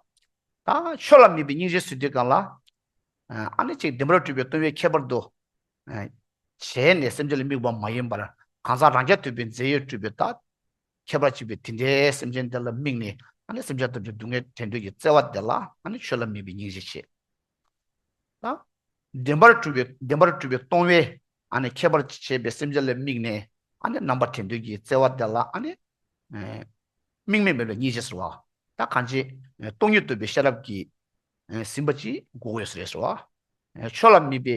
ད་ཆོས་ལ་དམིགས་པའི་སྙིང་རྗེ་ཟེར་དུས་སྒང་ལ། ཨ་ནི་ཅིག་བདེན་པར་གྲུབ་པའི་སྟོང་པའི་ཁྱད་པར་དུ་བྱས་ནས་སེམས་ཅན་ལ་དམིགས་པ་མ་ཡིན་པར། གང་ཟག་རང་རྐྱ་ཐུབ་པའི་རྫས་ཡོད་གྲུབ་པའི་ད་ཁྱད་པར་གཅིག་པའི་དེ་འདྲའི་སེམས་ཅན་དེ་ལ་དམིགས་ནས། ཨ་ནི་སེམས་ཅན་ཐམས་ཅད་སྡུག་བསྔལ་བྲལ་འདོད་ཀྱི་བརྩེ་བ་དེ་ལ་ཨ་ནི་ཆོས་ལ་དམིགས་པའི་སྙིང་རྗེ་བྱེད། ད་བདེན་པར་གྲུབ་པའི། བདེན་པར་གྲུབ་པའི་སྟོང་པའི་ཨ་ནི་ཁྱད་པར་ཕྱེ་བའི་སེམས་ཅན་ལ་དམིགས་ནས། ཨ་ནི་རྣམ་པར་དྲན་འདོད་ཀྱི་བརྩེ་བ་དེ་ལ་ཨ་ནི་དམིགས་མེད་མེད་པའི་སྙིང་རྗེ་ཟེར་བ། ད་གང་ཅི་སྟོང་ཉིད་རྟོགས་པའི་ཤེས་རབ་ཀྱིས་ཟིན་པ་ཅིག་དགོས་ཀྱི་ཡོད་ཟེར་བ། ཆོས་ལ་དམིགས་པའི་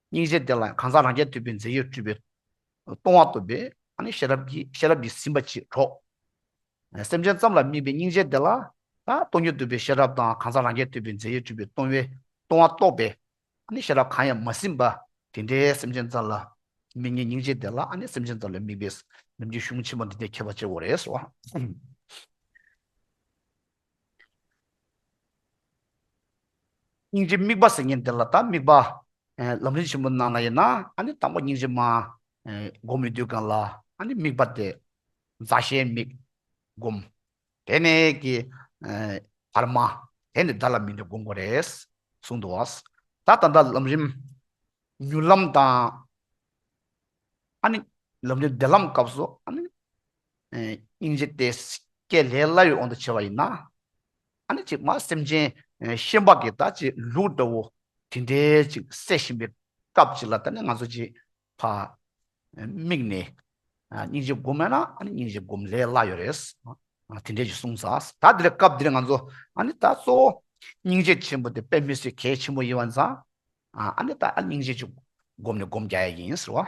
སྙིང་རྗེ་དེ་ལ་གང་ཟག་རང་རྐྱ་ཐུབ་པའི་རྫས་ཡོད་གྲུབ་པའི་སྟོང་པ་རྟོགས་པའི་ཨ་ནི་ཤེས་རབ་ཀྱིས་ཤེས་རབ་ཀྱིས་ཟིན་པ་ཅིག་གྲོགས། སེམས་ཅན་ཙམ་ལ་དམིགས་པའི་སྙིང་རྗེ་དེ་ལ་ད་སྟོང་ཉིད་རྟོགས་པའི་ཤེས་རབ་དང་གང་ཟག་རང་རྐྱ་ཐུབ་པའི་རྫས་ཡོད་གྲུབ་པའི་སྟོང་པའི་སྟོང་པ་རྟོགས་པའི་ཨ་ནི་ཤེས་རབ་གང་ཡང་མ་ཟིན་པ་དེ་འདྲའི་སེམས་ཅན་ཙམ་ལ་དམིགས་ངེས་སྙིང་རྗེ་དེ་ལ་ཨ་ནི་སེམས་ཅན་ཙམ་ལ་དམིགས་པའི་ལམ་གྱི་གཞུང་ཆེན་པོ་འདི་འདྲའི་ཁྱད་པར་ཕྱེ་དགོས་རེད་ཟེར་བ། སྙིང་རྗེ་དམིགས་པ་ཟེར་མཁན་དེ་ལ་ད་དམིགས་པ། ཨེ་ལམ་རིམ་ཆེན་པོ་ནང་ལ་ཡིན་ན་ཨ་ནི་དང་པོ་སྙིང་རྗེ་མ། ཨེ་སྒོམ་ཡོང་དུས་སྒང་ལ་ཨ་ནི་དམིགས་པ་དེ་མཛའ་བཤེས་དམིགས་སྒོམ། དེ་ནས་ཀྱི་ཨེ་བར་མ། དེ་ནས་བརྡ་ལ་དམིགས་ནས་སྒོམ་དགོས་རེད་གསུངས་འདུག་བ། ད་ད་ལྟ་ལམ་རིམ་མྱུར་ལམ་དང་། ཨ་ནི་ལམ་རིམ་བདེ་ལམ་སྐབས་སུ་ཨ་ནི་ཨེ་སྙིང་རྗེ་དེ་སྐྱེ་ལས་སླ་བའི་དབང་དུ་བྱས་པ་ཡིན་ན། ཨ་ནི་ཅིག་མ་སེམས་ཅན་ཨེ་ཤན་པ་གི་ད་ཅིག་ལུག་འདྲ་བོ་དེ་འདྲའི་ཅིག་བསད་བཞིན་པའི་སྐབས་ཅིག་ལ་ད་ནི་ང་ཚོ་ཅིག་ཕ་ཨེ་དམིགས་ནས་ཨ་སྙིང་རྗེ་སྒོམ་མེད་ན་ཨ་ནི་སྙིང་རྗེ་སྒོམ་ལས་སླ་ཡོད་རེད། ཨ་དེ་འདྲའི་ཅིག་གསུངས་ས། ད་དེ་ལས་སྐབས་འདིར་ང་ཚོ་ཨ་ནི་ད་གཙོ་བོ་སྙིང་རྗེ་ཆེན་པོ་དེ་དཔེ་མི་སྲིད་གལ་ཆེན་པོ་ཡིན་པ་ཙང་། ཨ་ཨ་ནི་ད་ཨ་སྙིང་རྗེ་ཅིག་སྒོམ་ནས་སྒོམ་རྒྱག་ཡ་ཡིན་ཟེར་བ།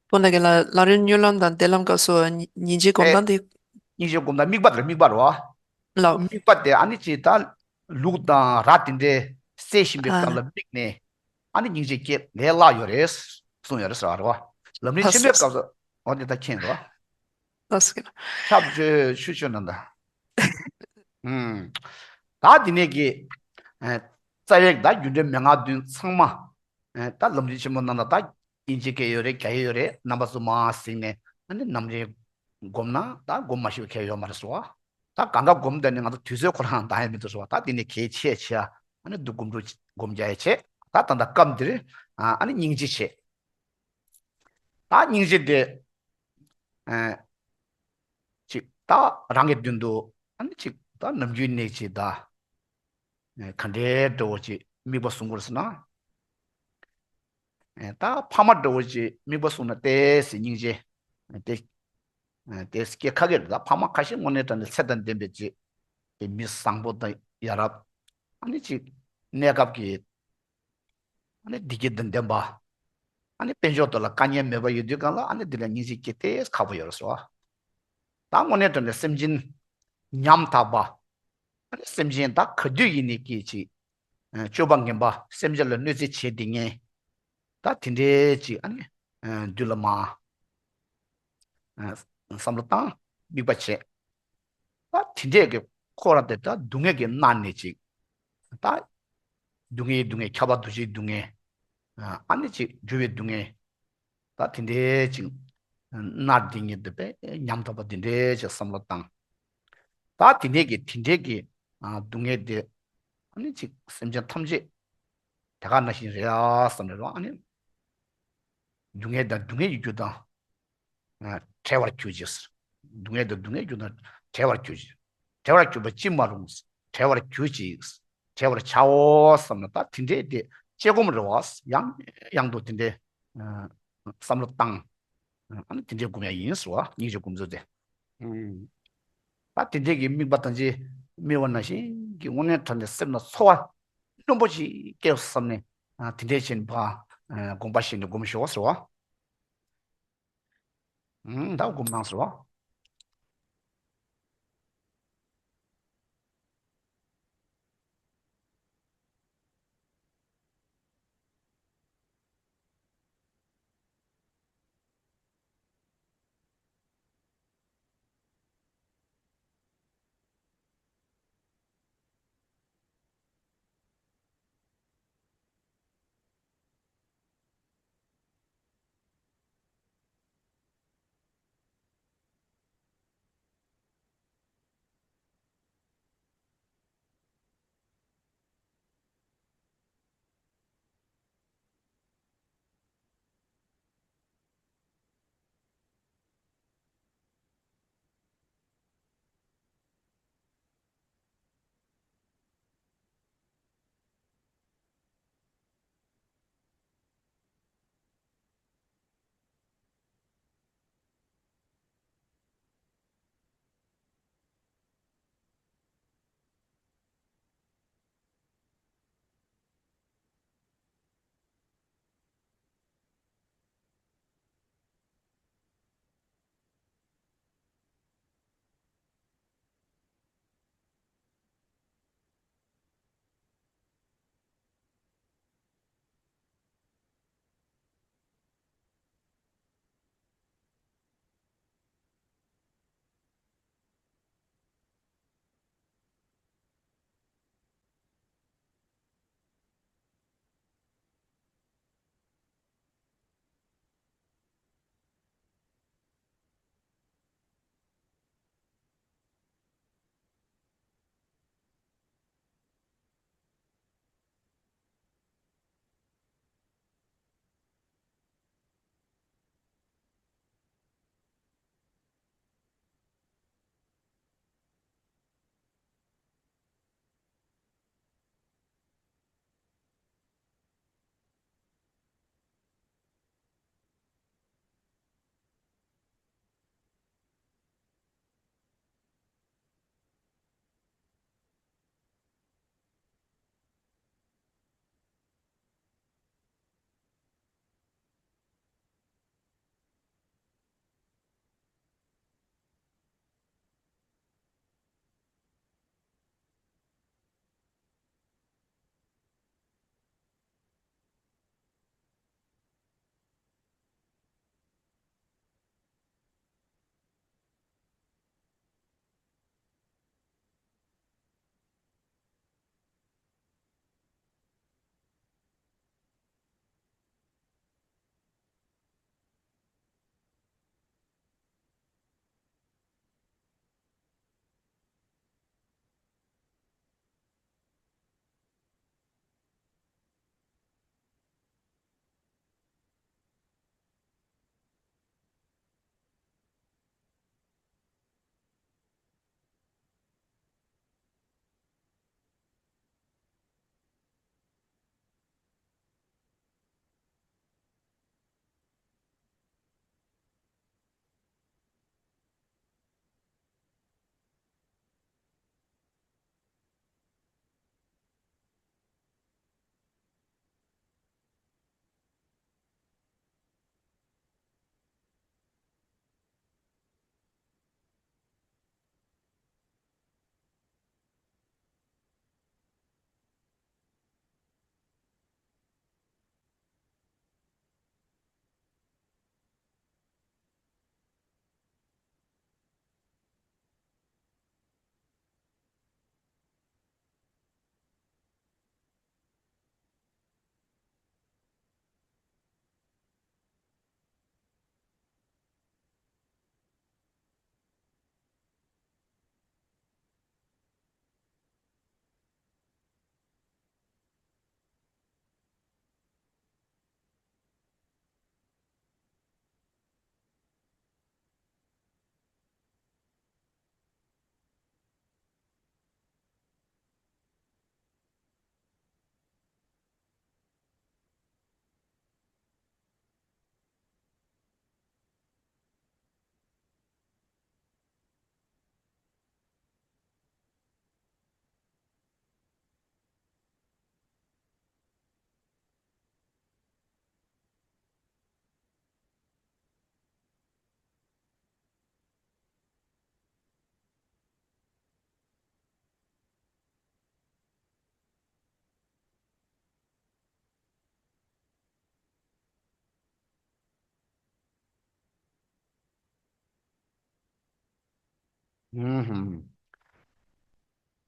སྤོ་ན་གི་ལ་ལམ་རིམ་མྱུར་ལམ་དང་བདེ་ལམ་སྐབས་སུ་ཉི་ཉིན་བྱེད་སྒོམ་ཨེ། སྟངས་དེ། སྙིང་རྗེ་སྒོམ་སྟངས་དམིགས་པ་རེད། དམིགས་པ་རེད་བ། ལགས། དམིགས་པ་དེ་ཨ་ནི་ཅིག་ད་ལུག་དང་ར་དེ་འདྲའི་བསད་བཞིན་པའི་ཨ་སྐབས་ལ་དམིགས་ནས་ཨ་ནི་སྙིང་རྗེ་སྐྱེ་ལས་སླ་ཡོད་རེད་གསུངས་ཡོད་རེད་ཟེར་བ་རེད་བ། ལམ་རིམ་ལྷ་ཆེན་པོའི་སོ་སྐབས་སུ་འོ་འདི་ད་མཁྱེན་རེད་བ། ལགས་སོ། ཁྱབ་བརྗོད་ཆུ་ཆུ་ནང་ད། ཨུམ། ད་འདི་ནས་ཀྱི། ཨེ། རྩ་བའི་ད་རྒྱུ་འབྲས་མན་ངག་བདུན་ཚང་མ། ཨེ། ད་ལམ་རིམ་ཆེན་མོ་ནང་ལ་ད་དབྱིན་ཇི་སྐད་ཡོད་རེད། རྒྱ་ཡིག་ཡོད་རེད། རྣམ་པ་ཚོ་མར་གཟིགས་ནས་ཨ་ནི་ནམ་རེ་སྒོམ་ན་ད་སྒོམ་མ་ཤེས་པ་གང་ཡང་ཡོད་མ་རེད་ཟེར་བ། ད་གང་ག་སྒོམ་བསྡད་ནས་ང་ཚོ་དུས་ཚོད་ཁོ་རང་འདང་ཡ་མི་འདུག་ཟེར་བ། ད་འདི་ནས་གལ་ཆེ་ཆེ་ཨ་ནི་འདུག་སྒོམ་སྒྲུབ་སྒོམ་རྒྱག་ཡ་བྱེད། ད་ད་ལྟ་སྐབས་འདིར་ཨ་ནི་སྙིང་རྗེ་བྱེད། ད་སྙིང་རྗེ་དེ། ཨ། ཅིག་ད་རང་གི་མདུན་དུ་ཨ་ནི་ཅིག་ད་ནམ་རྒྱུན་ནས་ཅིག་ད། ཨ། ག་འདྲའི་འདྲ་བོ་ཅིག་དམིགས་པ་བཟུང་དགོས་ཟེར་ན། ཨ། ད་ཕ་མ་འདྲ་བོ་ཅིག་དམིགས་པ་བཟུང་ན་ཏོག་ཙམ་སྙིང་རྗེ་དེ། ཨ། ཏོག་ཙམ་སྐྱེ་ཁག་གི་རེད། ད་ཕ་མ་ཁ་ཤས་དངོས་གནས་དྲང་གནས་ཚད་དང་ལྡན་པའི་ཅིག་མི་བཟང་པོ་དང་ཡ་རབས། ཨ་ནི་ཅིག་གནས་སྐབས་ཀྱི། ཨ་ནི་བདེ་སྐྱིད་དང་ལྡན་པ། ཨ་ནི་དཔལ་འབྱོར་དེ་ལ་དཀའ་ངལ་མེད་པ་ཡོད་དུས་སྒང་ལ་ཨ་ནི་དེ་ལ་སྙིང་རྗེ་སྐྱེ་ཏོག་ཙམ་ཁག་པོ་ཡོད་རེད་ཟེར་བ། ད་དངོས་གནས་དྲང་གནས་སེམས་ཅན་ཉམ་ཐག་པ། ཨ་ནི་སེམས་ཅན་ད་ག་དུས་ཡིན་ནའི་སྐད་ཅིག་ཨ། སྤྱོད་པ་ངན་པ་སེམས་ཅན་ལ་གནོད་འཚེ་བྱེད་བསྡད་མཁན། ད་དེ་འདྲའི་ཅིག་ཨ་ནི། ཨ། དུས་ལ་མ། ཨ། བསམ་བློ་བཏང་། དམིགས་པ་བྱེད། ད་དེ་འདྲས་ཀྱི་ཁོ་རང་དེ་ད་སྡུག་བསྔལ་གྱིས་མནར་ནས་ཅིག་ད་སྡུག་བསྔལ་སྡུག་བསྔལ་ཁྱབ་པ་འདུ་བྱེད་སྡུག་བསྔལ། ཨ་ནི་ཅིག་འགྱུར་བའི་སྡུག་བསྔལ། ད་དེ་འདྲས་ཅིག་མནར་བསྡད་མཁན་དེ་དཔེ་ཉམ་ཐག་པ་དེ་འདྲས་ཅིག་བསམ་བློ་བཏང་། ད་དེ་འདྲས་ཀྱི་དེ་འདྲས་ཀྱི་སྡུག་བསྔལ་དེ་ཨ་ནི་ཅིག་སེམས་ཅན་ཐམས་ཅད་དེ་ག་ནང་བཞིན་རེད་ཨ་བསམ་ནས་རོ། ཨ་ནི་སྡུག་བསྔལ་དང་སྡུག་བསྔལ་གྱི་རྒྱུ་དང་། བྲལ་བར་གྱུར་ཅིག་བསྡུ་བསྔལ་དང་བསྡུ་བསྔལ་གྱུར་ན་བྲལ་བར་གྱུར་ཅིག་བྲལ་བར་གྱུར་པ་ཅི་མ་རུང་། བྲལ་བར་གྱུར་ཅིག་བྲལ་བར་བྱའོ་བསམ་ན་ད་དེ་འདྲའི་དེ་དཔྱད་སྒོམ་རེད་བ། ཡང་ཡང་དུ་དེ་འདྲའི་བསམ་བློ་བཏང་། ཨ་ནི་དེ་འདྲའི་སྒོམ་ཡ་ཡིན་ཟེར་བ། སྙིང་རྗེ་སྒོམ་ཚུལ་དེ། ད་དེ་འདྲའི་གི་དམིགས་པ་དང་ཅི་དམིགས་པ་ནང་བཞིན་གྱི་དངོས་གནས་དྲང་གནས་སེམས་ལ་ཚོར་བ་རྣོན་པོ་ཅིག་སྐྱེས་བསམ་ནས་དེ་འདྲའི་ཕྱིན་པ་དགོངས་པ་བཞེས་ནས་སྒོམ་ཤོག་ཟེར་བ། ཨང་། ད་སྒོམ་གནང་ཟེར་བ། ཨུམ།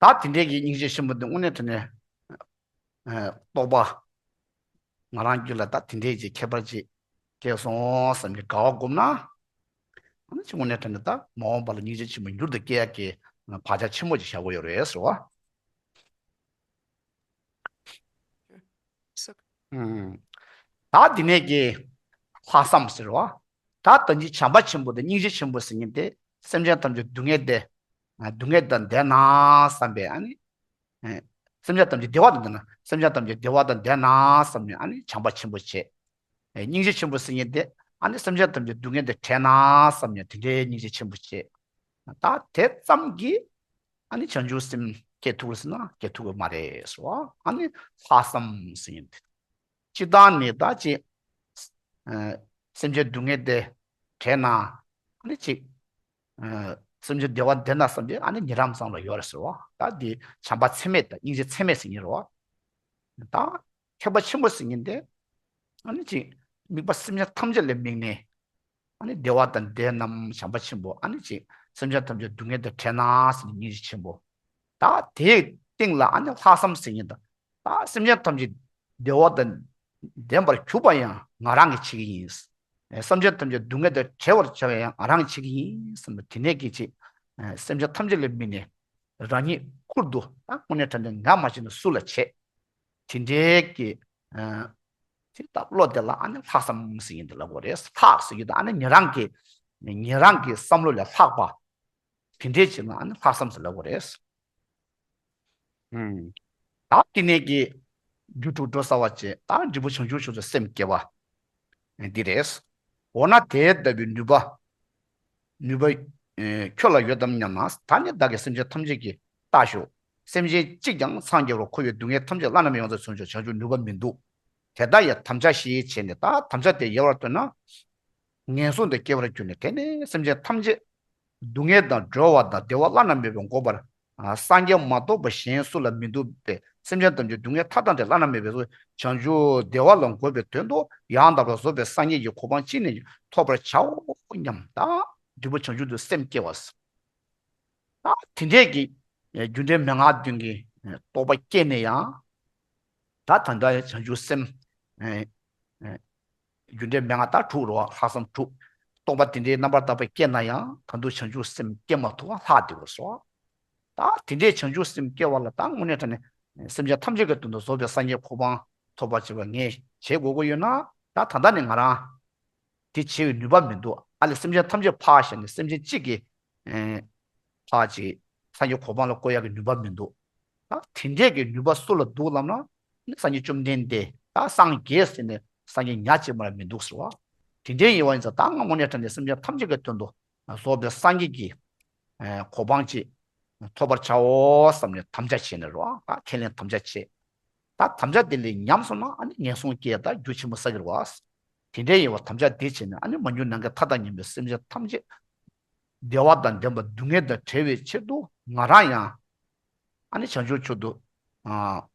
ད་དེ་འདྲའི་གི་སྙིང་རྗེ་ཆེན་པོ་འདི་དངོས་གནས་དྲང་གནས། ཨ། རྟོགས་པ། ང་རང་རྒྱུད་ལ་ད་དེ་འདྲའི་ཅིག་ཁྱད་པར་ཅིག་སྐྱེས་སོང་བསམ་གྱི་དགའ་བ་སྒོམ་ན། ཨ་ནི་ཅིག་དངོས་གནས་དྲང་གནས་ད་མ་འོངས་པ་ལ་སྙིང་རྗེ་ཆེན་པོ་མྱུར་དུ་སྐྱེ་ཡག་གི་བག་ཆགས་ཆེན་པོ་ཅིག་བཞག་དགོས་ཡོད་རེད་ཟེར་བ། ཨུམ། ད་འདི་ནས་ཀྱི་ལྷག་བསམ་ཟེར་བ། ད་ད་ཅི་བྱམས་པ་ཆེན་པོ་དང་སྙིང་རྗེ་ཆེན་པོ་ཟེར་མཁན་དེ་སེམས་ཅན་ཐམས་ཅད་སྡུག་བསྔལ་དེ། སྡུག་བསྔལ་དང་ལྡན་ན་བསམ་པའི་ཨ་ནི། སེམས་ཅན་ཐམས་ཅད་བདེ་བ་དང་ལྡན་ན། སེམས་ཅན་ཐམས་ཅད་བདེ་བ་དང་ལྡན་ན་བསམ་ནས་ཨ་ནི་བྱམས་པ་ཆེན་པོ་བྱེད། སྙིང་རྗེ་ཆེན་པོ་ཟེར་མཁན་དེ་ཨ་ནི་སེམས་ཅན་ཐམས་ཅད་སྡུག་བསྔལ་དེ་བྲལ་ན་བསམ་ནས་དེ་འདྲའི་སྙིང་རྗེ་ཆེན་པོ་བྱེད། ད་དེ་ཙམ་གྱིས་ཨ་ནི་བྱང་ཆུབ་སེམས་སྐྱེ་ཐུབ་ཟེར་ན་སྐྱེ་ཐུབ་ཀྱི་མ་རེད་ཟེར་བ། ཨ་ནི་ལྷག་བསམ་ཟེར་མཁན་དེ། སྤྱིར་བཏང་ནི་ད་ཅིག་ཨ། སེམས་ཅན་སྡུག་བསྔལ་དེ་བྲལ་ན་ཨ་ནི་ཅིག་ཨ། སེམས་ཅན་བདེ་བ་ལྡན་ན་བསམ་པའི་ཨ་ནི་ཉེ་རང་ཙམ་ལ་ཡོད་རེད་ཟེར་བ། ད་འདི་བྱམས་པ་ཚད་མེད་དང་སྙིང་རྗེ་ཚད་མེད་ཟེར་མཁན་རེད་བ། ད་ཐེག་པ་ཆེན་པོ་ཟེར་མཁན་དེ་ཨ་ནི་ཅིག་དམིགས་པ་སེམས་ཅན་ཐམས་ཅད་ལ་དམིགས་ནས། ཨ་ནི་བདེ་བ་དང་ལྡན་ནམ་བྱམས་པ་ཆེན་པོ། ཨ་ནི་ཅིག་སེམས་ཅན་ཐམས་ཅད་སྡུག་བསྔལ་དང་བྲལ་ན་ཟེར་ནས་སྙིང་རྗེ་ཆེན་པོ། ད་དེའི་སྟེང་ལ་ཨ་ནི་ལྷག་བསམ་ཟེར་མཁན་དང་། ད་སེམས་ཅན་ཐམས་ཅད་བདེ་བ་དང་ལྡན་པར་གྱུར་པ་ཡང་ང་རང་གིས་བྱེད་ཀྱི་ཡིན། སེམས་ཅན་ཐམས་ཅད་སྡུག་བསྔལ་དང་བྲལ་བར་བྱ་བ་ཡང་ང་རང་གིས་བྱེད་ཀྱི་ཡིན་བསམ་པ་དེ་ནས་ཀྱི་ཅིག་སེམས་ཅན་ཐམས་ཅད་ལ་དམིགས་ནས་རང་ཉིད་ཁུར་དུ་ད་དངོས་གནས་དྲང་གནས་ང་མ་བྱས་ན་སུ་ལ་བྱེད། དེ་འདྲའི་གི། ཨ། དེ་ལྟ་བློ་དེ་ལ་ཨ་ནི་ལྷག་བསམ་ཟེར་མཁན་དེ་ལབ་དགོས་རེད། ལྷག་ཟེར་གྱི་དང་ཨ་ནི་ཉེ་རང་གི། ཉེ་རང་གི་བསམ་བློ་ལས་ལྷག་པ། དེ་འདྲའི་བྱས་ན་ཨ་ནི་ལྷག་བསམ་ཟེར་ལབ་དགོས་རེད། ཨུམ། ད་དེ་ནས་ཀྱི་རྒྱུ་དྲུག་འགྲོ་ས་བ་བྱས། ད་འབྲས་བུ་བྱང་ཆུབ་མཆོག་ཏུ་སེམས་བསྐྱེད་པ། འདི་རེད། འོ་ན་དེ་ལྟ་བུའི་ནུས་པ། ནུས་པ། ཨེ། ཁྱོད་ལ་ཡོད་དམ་སྙམ་ན། ད་ནི་བདག་གིས་སེམས་ཅན་ཐམས་ཅད་ཀྱི་རྟགས་ཞུ། སེམས་ཅན་གཅིག་ཀྱང་འཚང་རྒྱ་བར་འཁོར་བའི་སྡུག་བསྔལ་ཐམས་ཅད་བླ་ན་མེད་པ་ཡོངས་སུ་བྱང་ཆུབ་བྱང་ཆུབ་ནུས་པ་མི་འདུག་དེ་ལྟར་ཡང་དམ་བཅའ་ཞིག་བྱས་ནས། ད་དམ་བཅའ་དེ་ཡལ་བར་གཏོང་ན། ངན་སོང་དུ་སྐྱེ་བར་གྱུར་ནས། དེ་ནས་སེམས་ཅན་ཐམས་ཅད་སྡུག་བསྔལ་དང་སྒྲོལ་བ་དང་བདེ་བ་བླ་ན་མེད་པ་འགོག་པར། ཨ། སངས་རྒྱས་མ་གཏོགས་པ་གཞན་སུ་ལ་མི་འདུག་པས། སེམས་ཅན་ཐམས་ཅད་སྡུག་བསྔལ་མཐའ་དག་སྟེ། བླ་ན་མེད་པའི་བྱང་ཆུབ་བདེ་བ་ལ་འགོད་པའི་དོན་དུ། ཡང་དག་པར་རྫོགས་པའི་སངས་རྒྱས་ཀྱི་གོ་འཕང་ཅི་ནས་ཐོབ་པར་བྱའོ་སྙམ། ད་འབྲས་བུ་བྱང་ཆུབ་ཏུ་སེམས་བསྐྱེད་པ། ད་དེ་འདྲས་ཀྱི་རྒྱུ་འབྲས་མན་ངག་བདུན་གྱི་རྟོགས་པ་སྐྱེས་ནས་ཡང་། ད་ད་ལྟ་བྱང་ཆུབ་སེམས། རྒྱུ་འབྲས་མན་ངག་ད་དྲུག་རེད་བ། ལྷག་བསམ་དྲུག་རྟོགས་པ་དེ་འདྲའི་རྣམ་པར་དག་པ་སྐྱེས་ན་ཡང་། ད་དུང་བྱང་ཆུབ་སེམས་སྐྱེ་མ་ཐུབ་པ་ལྷག་བསྡད་དགོས་སོ། ད་དེ་འདྲའི་བྱང་ཆུབ་སེམས་སྐྱེ་བ་ལ་ད་དངོས་གནས་དྲང་གནས་སེམས་ཅན་ཐམས་ཅད་ཀྱི་དོན་དུ་རྫོགས་པའི་སངས་རྒྱས་གོ་འཕང་ཐོབ་པར་བྱེད་པ་ངས་བྱེད་དགོས་ཀྱི་ཡོད་ན། ད་ད་ལྟ་ནས་ང་རང་དེ་བྱེད་པའི་ནུས་པ་མི་འདུག་ཨ་ལས་སེམས་ཅན་ཐམས་ཅད་ཕར་བཞག་ནས་སེམས་ཅན་གཅིག་གི། ཨེ། ཕར་ཅིག་སངས་རྒྱས་གོ་འཕང་ལ་བཀོད་ཡག་གི་ནུས་པ་མི་འདུག་ད་དེ་འདྲས་ཀྱི་ནུས་པ་སུ་ལ་འདུག་ལབ་ན། ནི་སངས་རྒྱས་བཅོམ་ལྡན་འདས། ད་སངས་རྒྱས་ཟེར་ནས་སངས་རྒྱས་ཉག་གཅིག་མ་ལ་མི་འདུག་ཟེར་བ། དེ་འདྲས་ཡིན་པ་ཡིན་ཙང་ད་ང་དངོས་གནས་དྲང་གནས་སེམས་ཅན་ཐམས་ཅད་ཀྱི་དོན་དུ་རྫོགས་པའི་སངས་རྒྱས་ཀྱི། ཨེ། གོ་འཕང་ཅིག་ཐོབ་པར་བྱའོ་བསམ་ནས་དམ་བཅའ་བྱས་ནས་རེད་བ། ད་ཁས་ལེན་དམ་བཅའ་བྱས། ད་དམ་བཅའ་དེ་ལས་ཉམས་སོང་ན་ཨ་ནི་ངན་སོང་སྐྱེ་ད་རྒྱུ་ཆེན་པོ་བསགས་ཀྱི་རེད་བ། དེ་འདྲའི་ཡིན་པ་དམ་བཅའ་དེ་བྱས་ནས་ཨ་ནི་མ་གྱུར་ནམ་མཁའི་མཐའ་དང་མཉམ་པའི་སེམས་ཅན་ཐམས་ཅད་བདེ་བ་དང་ལྡན་པ་སྡུག་བསྔལ་དང་བྲལ་བའི་ཕྱིར་དུ་ང་རང་ཡང་ཨ་ནི་བྱང་ཆུབ་མཆོག་ཏུ། ཨ།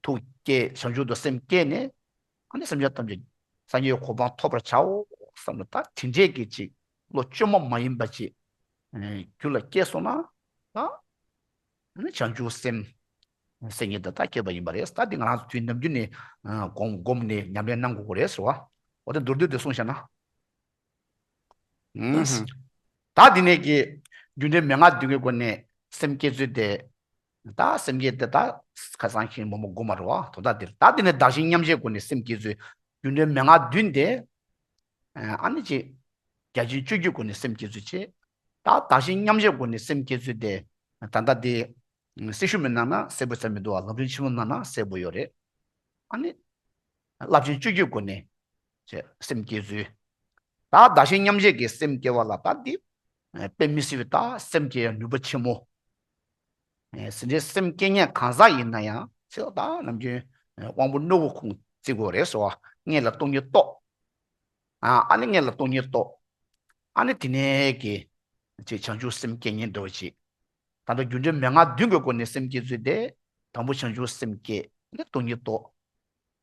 ཐུགས་བསྐྱེད། བྱང་ཆུབ་ཏུ་སེམས་བསྐྱེད་ནས་ཨ་ནི་སེམས་ཅན་ཐམས་ཅད་སངས་རྒྱས་གོ་འཕང་ཐོབ་པར་བྱའོ་བསམ་ལ། ད་དེ་འདྲས་ཀྱི་ཅིག་བློ་བཅོས་མ་མ་ཡིན་པ་ཅིག་ཨེ། རྒྱུད་ལ་སྐྱེས་སོང་ན། ད་ཨ་ནི་བྱང་ཆུབ་སེམས་ཟེར་མཁན་དེ་ད་སྐྱེས་པ་ཡིན་པ་རེད། ད་འདི་ང་རང་ཚོ་དུས་ནམ་རྒྱུན་ནས། ཨ། སྒོམ་སྒོམ་ནས་ཉམས་ལེན་གནང་དགོས་ཀྱི་རེད་ཟེར་བ། འོ་དེ་མདོར་བསྡུས་དེ་གསུངས་བཞག་ན། ཨུམ། ད་འདི་ནས་ཀྱི་རྒྱུ་འབྲས་མན་ངག་བདུན་གྱི་སྒོ་ནས་སེམས་བསྐྱེད་ཚུལ་དེ། ད་སེམས་བསྐྱེད་དེ་ད་ཁ་སང་ཁྱེད་མོ་མོ་སྒོམ་མ་རེད་བ། དོ་ད་འདིར་ད་འདི་ནས་བདག་གཞན་མཉམ་བརྗེའི་སྒོ་ནས་སེམས་བསྐྱེད་ཚུལ། རྒྱུ་འབྲས་མན་ངག་བདུན་དེ། ཨ་ནི་ཅིག་བརྒྱ་བྱིན་སྤྱོད་བརྒྱུད་སྒོ་ནས་སེམས་བསྐྱེད་ཚུལ་བྱས། ད་བདག་གཞན་མཉམ་བརྗེའི་སྒོ་ནས་སེམས་བསྐྱེད་ཚུལ་དེ། ད་ལྟ་དེ་སྲི་ཞུ་མི་གནང་ན་གསལ་པོ་ཆགས་མི་འདུག་བ། ལམ་རིམ་ཆེན་མོ་གནང་ན་གསལ་པོ་ཡོད་རེད། ཨ་ནི། རླབས་ཆེན་སྤྱོད་བརྒྱུད་སྒོ་ནས་བྱས་སེམས་བསྐྱེད་ཚུལ། ད་བདག་གཞན་མཉམ་བརྗེ་གི་སེམས་བསྐྱེད་པ་ལ་ད་འདི་དཔེ་མི་སྲིད་པའི་ད་སེམས་བསྐྱེད་ཡ་ནུས་པ་ཆེན་མོ། ཨེ། ཟིན་བྲིས་སེམས་བསྐྱེད་མཁན་གང་ཟག་ཡིན་ན་ཡང་ཚེ་ད་ནམ་རྒྱུན་དབང་པོ་རྣོ་བོ་ཁུངས་བརྩི་དགོས་རེད་ཟེར་བ། སྔོན་ལ་སྟོང་ཉིད་རྟོགས། ཨ། ཨ་ནི་སྔོན་ལ་སྟོང་ཉིད་རྟོགས། ཨ་ནི་དེ་ནས་ཀྱི་ཅིག་བྱང་ཆུབ་སེམས་བསྐྱེད་མཁན་འདྲ་བོ་ཅིག་ད་ལྟ་རྒྱུ་འབྲས་མན་ངག་བདུན་གྱི་སྒོ་ནས་སེམས་བསྐྱེད་ཚུལ་དེ། དང་པོ་བྱང་ཆུབ་སེམས་བསྐྱེད། ཨ་ནི་སྟོང་ཉིད་རྟོགས།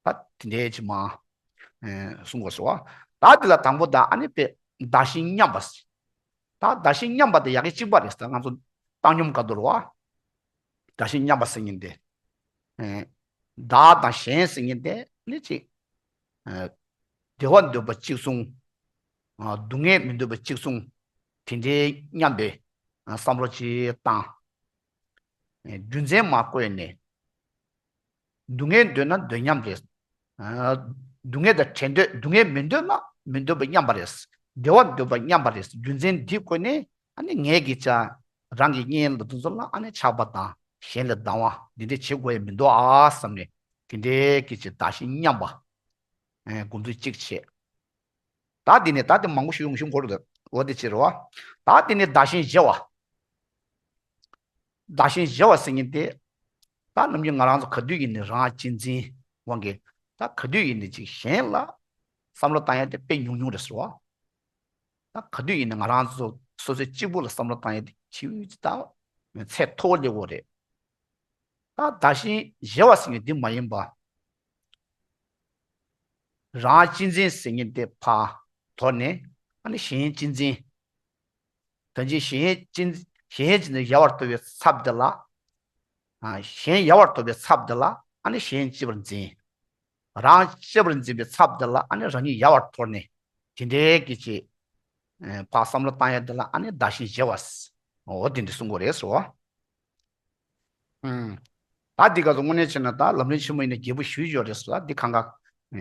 ད་དེ་འདྲའི་ཅིག་མ། ཨེ། གསུང་དགོས་སོ། ད་འདི་ལ་དང་པོ་ད་ཨ་ནི་དཔེ་བདག་གཞན་མཉམ་པ། ད་བདག་གཞན་མཉམ་པ་དེ་ཡ་གི་གཅིག་པ་རེད་ཟེར། ང་ཚོ་བཏང་སྙོམས་ག་དུ་རུ་བ། བདག་གཞན་མཉམ་པ་ཟེར་མཁན་དེ། ཨེ། བདག་དང་གཞན་ཟེར་མཁན་དེ་ནི་གཅིག་ཨེ། བདེ་བ་འདོད་པ་གཅིག་མཚུངས། ཨ། སྡུག་བསྔལ་མི་འདོད་པ་གཅིག་མཚུངས། དེ་འདྲའི་མཉམ་པའི། ཨ། བསམ་བློ་ཅིག་བཏང་། རྒྱུ་མཚན་མ་བཀོད་ནས། སྡུག་བསྔལ་འདོད་ན་འདོད་མཉམ་རེད། ཨ། སྡུག་བསྔལ་དང་བྲལ་འདོད། སྡུག་བསྔལ་མི་འདོད་ན་མི་འདོད་པ་མཉམ་པ་རེད། བདེ་བ་འདོད་པ་མཉམ་པ་རེད། རྒྱུ་མཚན་འདི་བཀོད་ནས། ཨ་ནི་ངེད་ཀྱིས་ཀྱང་རང་གི་གཉེན་ལ་དེ་ཚོ་ལ་ཨ་ནི་ཆགས་པ་དང་གཞན་ལ་སྡང་བ་འདི་འདྲ་བྱེད་དགོས་ཡ་མི་འདུག་ཨ་བསམ་ནས། དེ་འདྲའི་གི་ཅིག་བདག་གཞན་མཉམ་པ། ཨེ། སྒོམ་ཚུལ་གཅིག་བྱས། ད་འདི་ནས་ད་དེ་མང་པོ་ཞིག་ཡོང་ཞིག་འགོར་འདུག་འོ་དེ་ཅི་རེད་བ། ད་དེ་ནས་བདག་གཞན་བརྗེ་བ། བདག་གཞན་བརྗེ་བ་ཟེར་མཁན་དེ། ད་ནམ་རྒྱུན་ང་རང་ཚོ་ག་དུས་ཡིན་ནའི་རང་གཅེས་འཛིན་དབང་གིས། ད་ག་དུས་ཡིན་ནའི་ཅིག་གཞན་ལ་བསམ་བློ་བཏང་ཡ་དེ་དཔེ་ཉུང་ཉུང་རེད་ཟེར་བ། ད་ག་དུས་ཡིན་ནའི་ང་རང་ཚོ་སོ་སོའི་གཅིག་པུ་ལ་བསམ་བློ་བཏང་ཡ་དེ་ཆེས་ད་ཚད་མཐོ་བོ་སླེབས་ཡོད་རེད། ད་བདག་གཞན་བརྗེ་བ་ཟེར་མཁན་འདི་མ་ཡིན་པ། རང་གཅེས་འཛིན་ཟེར་མཁན་དེ་ཕར་དོར་ནས། ཨ་ནི་གཞན་གཅེས་འཛིན། ད་ཅི་གཞན་གཅེས་གཞན་གཅེས་འཛིན་ཡལ་བར་དོར་བའི་ཚབ་དེ་ལ། ཨ། གཞན་ཡལ་བར་དོར་བའི་ཚབ་དེ་ལ་ཨ་ནི་གཞན་གཅེས་པར་འཛིན། རང་གཅེས་པར་འཛིན་པའི་ཚབ་དེ་ལ་ཨ་ནི་རང་ཉིད་ཡལ་བར་དོར་ནས། དེ་འདྲའི་གི་ཅིག་ཨ། ཕར་བསམ་བློ་བཏང་ཡ་དེ་ལ་ཨ་ནི་བདག་གཞན་བརྗེ་བ། འོ་དེ་འདྲ་གསུང་དགོས་རེད་ཟེར་བ། ཨུམ། ད་འདི་ག་ཚོ་དངོས་གནས་བྱས་ན་ད་ལམ་རིམ་ཆེན་མོ་ཡིན་ན་རྒྱས་པོ་ཞུས་ཡོད་རེད་ཟེར། ད་འདི་གང་ག་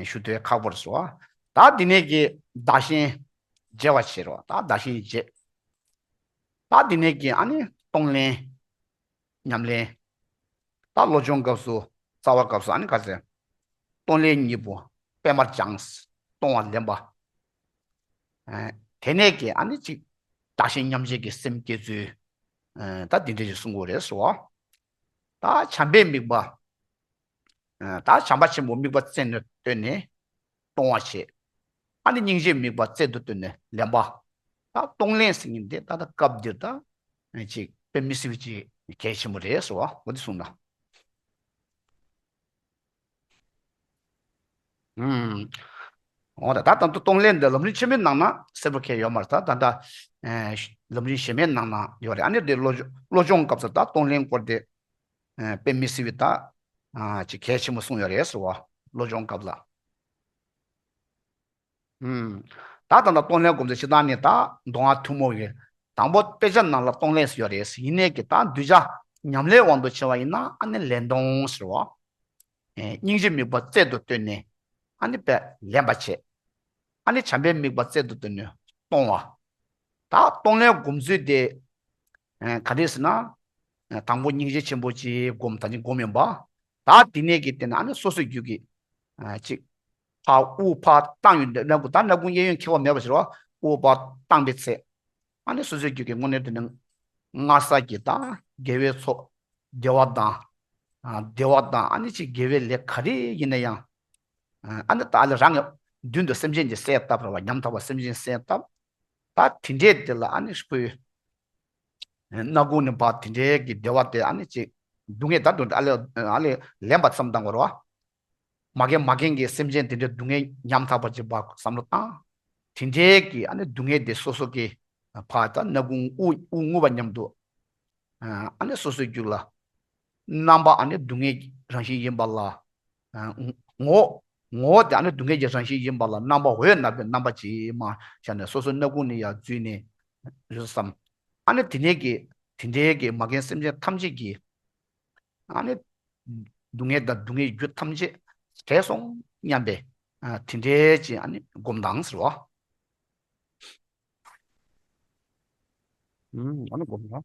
ཞུ་དོན་ཁག་པོ་རེད་ཟེར་བ། ད་འདི་ནས་ཀྱི་བདག་གཞན་བརྗེ་བ་བྱེད་རོགས། ད་བདག་གཞན་བརྗེ། ད་འདི་ནས་ཀྱི་ཨ་ནི་གཏོང་ལེན། ཉམས་ལེན། ད་བློ་སྦྱོང་སྐབས་སུ། རྩ་བ་སྐབས་སུ་ཨ་ནི་ག་ཚོད། གཏོང་ལེན་གཉིས་པོ་པད་མར་སྦྱངས། གཏོང་བ་ལེན་པ། ཨ། དེ་ནས་ཀྱི་ཨ་ནི་ཅིག་བདག་གཞན་མཉམ་བརྗེ་གི་སེམས་བསྐྱེད་ཚུལ། ཨ། ད་འདི་འདྲ་ཞིག་གསུང་དགོས་རེད་ཟེར་བ། ད་བྱམས་པའི་དམིགས་པ། ཨ། ད་བྱམས་པ་ཆེན་པོ་དམིགས་པ་རྩེ་ནས་བཏོན་ནས་གཏོང་བ་བྱེད། ཨ་ནི་སྙིང་རྗེའི་དམིགས་པ་རྩལ་དུ་བཏོན་ནས་ལེན་པ། ད་གཏོང་ལེན་ཟེར་མཁན་དེ་ད་ལྟ་སྐབས་འདིར་ད་ཅིག་དཔེ་མི་སྲིད་པའི་ཅིག་གལ་ཆེན་པོ་རེད་ཟེར་བ། འོ་དེ་གསུངས་ན། ཨུམ། འོ་ད་ད་ད་ལྟ་གཏོང་ལེན་འདི་ལམ་རིམ་ཆེན་མོའི་ནང་ན་གསལ་པོ་གང་ཡང་ཡོད་མ་རེད། ད་ད་ལྟ་ཨེ་ལམ་རིམ་གཞན་མའི་ནང་ན་ཡོད་རེད། ཨ་ནི་དེ་བློ་སྦྱོང་བློ་སྦྱོང་སྐབས་སུ་ད་གཏོང་ལེན་སྐོར་དེ་ཨེ་དཔེ་མི་སྲིད་པའི་ད་ཨ་ཅིག་གལ་ཆེན་པོ་གསུངས་ཡོད་རེད་ཟེར་བ། བློ་སྦྱོང་སྐབས་ལ། ཨུམ། ད་ད་ལྟ་གཏོང་ལེན་སྒོམ་ཚུལ་སྤྱིར་བཏང་ནི་ད་མདོ་སྔགས་ཐུན་མོང་གི་དང་པོ་དཔེ་ཆ་ནང་ལ་གཏོང་ལེན་ཟེར་ཡོད་རེད། ཡིན་ནའི་གི་ད་གདུལ་བྱ་ཉམས་ལེན་དབང་དུ་བྱས་པ་ཡིན་ན་ཨ་ནི་ལེན་གཏོང་ཟེར་བ། ཨེ་སྙིང་རྗེའི་དམིགས་པ་རྩལ་དུ་བཏོན་ནས་ཨ་ནི་དཔེ་ལེན་པ་བྱེད། ཨ་ནི་བྱམས་པའི་དམིགས་པ་རྩལ་དུ་བཏོན་ནས་གཏོང་བ། ད་གཏོང་ལེན་སྒོམ་ཚུལ་དེ། ཨ། ག་རེ་ཟེར་ན། ཨ། དང་པོ་སྙིང་རྗེ་ཆེན་པོ་ཅིག་སྒོམ། ད་ཅིག་སྒོམ་ཡིན་པ། ད་དེ་ནས་ཀྱི་སྟེང་ན་ཨ་ནི་སོ་སོའི་རྒྱུད་ཀྱི། ཨ། ཅིག་ཕར་དབུགས་ཕར་བཏང་ཡོད་ན། ད་སྣ་ཁུང་གཡས་གཡོན་ཁྱད་པར་མེད་པ་ཟེར་བ། དབུགས་ཕར་བཏང་པའི་ཚེ། ཨ་ནི་སོ་སོའི་རྒྱུད་ཀྱི་དངོས་གནས་དེ་ནི་སྔ་ས་ཀྱི་ད་དགེ་བའི་ཚོགས། བདེ་བ་དང་། ཨ། བདེ་བ་དང་ཨ་ནི་ཅིག་དགེ་བའི་ལས་ག་རེ་ཡིན་ན་ཡང་། ཨ་ནི་ད་ཨ་ལས་རང་གི་མདུན་དུ་སེམས་ཅན་གྱི་གསལ་བཏབ་ར་བ། ཉམ་ཐག་པ་སེམས་ཅན་གསལ་བཏབ། ད་དེ་འདྲའི་དེ་ལ་ཨ་ནི་ཁོའི་སྣ་ཁུང་ནས་ཕར་དེ་འདྲའི་གི་བདེ་བ་དེ་ཨ་ནི་ཅིག་སྡུག་བསྔལ་ད་དུང་ཨ་ལས་ཨ་ལས་ལེན་པ་ཙམ་བཏང་དགོས་རེད་བ། མ་རྒན་མ་རྒན་གྱི་སེམས་ཅན་དེ་འདྲའི་སྡུག་བསྔལ་ཉམ་ཐག་པ་ཅིག་ཕར་བསམ་བློ་བཏང་། དེ་འདྲའི་གི་ཨ་ནི་སྡུག་བསྔལ་དེ་སོ་སོ་གི་ཕར་ད་སྣ་ཁུང་དབུགས་དབུགས་རྔུབ་པ་མཉམ་དུ། ཨ་ནི་སོ་སོའི་རྒྱུད་ལ་རྣམ་པ་ཨ་ནི་སྡུག་བསྔལ་གྱི་རང་བཞིན་ཡིན་པ་ལ། ཨ་ངོ་ངོ་བོ་དེ་ཨ་ནི་སྡུག་བསྔལ་གྱི་རང་བཞིན་ཡིན་པ་ལ་རྣམ་པ་འོད་ནག་པོའི་རྣམ་པ་ཅིག་མ་བྱས་ནས་སོ་སོ་སྣ་ཁུང་ནས་ཡར་འཛུལ་ནས་རེད་བསམ། ཨ་ནི་དེ་ནས་ཀྱི་དེ་འདྲའི་གི་མ་རྒན་སེམས་ཅན་ཐམས་ཅད་ཀྱི་ཨ་ནི་སྡུག་བསྔལ་དང་སྡུག་བསྔལ་རྒྱུ་ཐམས་ཅད་བྲལ་སོང་སྙམ་པའི་ཨ་དེ་འདྲའི་ཅིག་ཨ་ནི་སྒོམ་སྟངས་ཟེར་བ། ཨ་ནི་སྒོམ་སྟངས།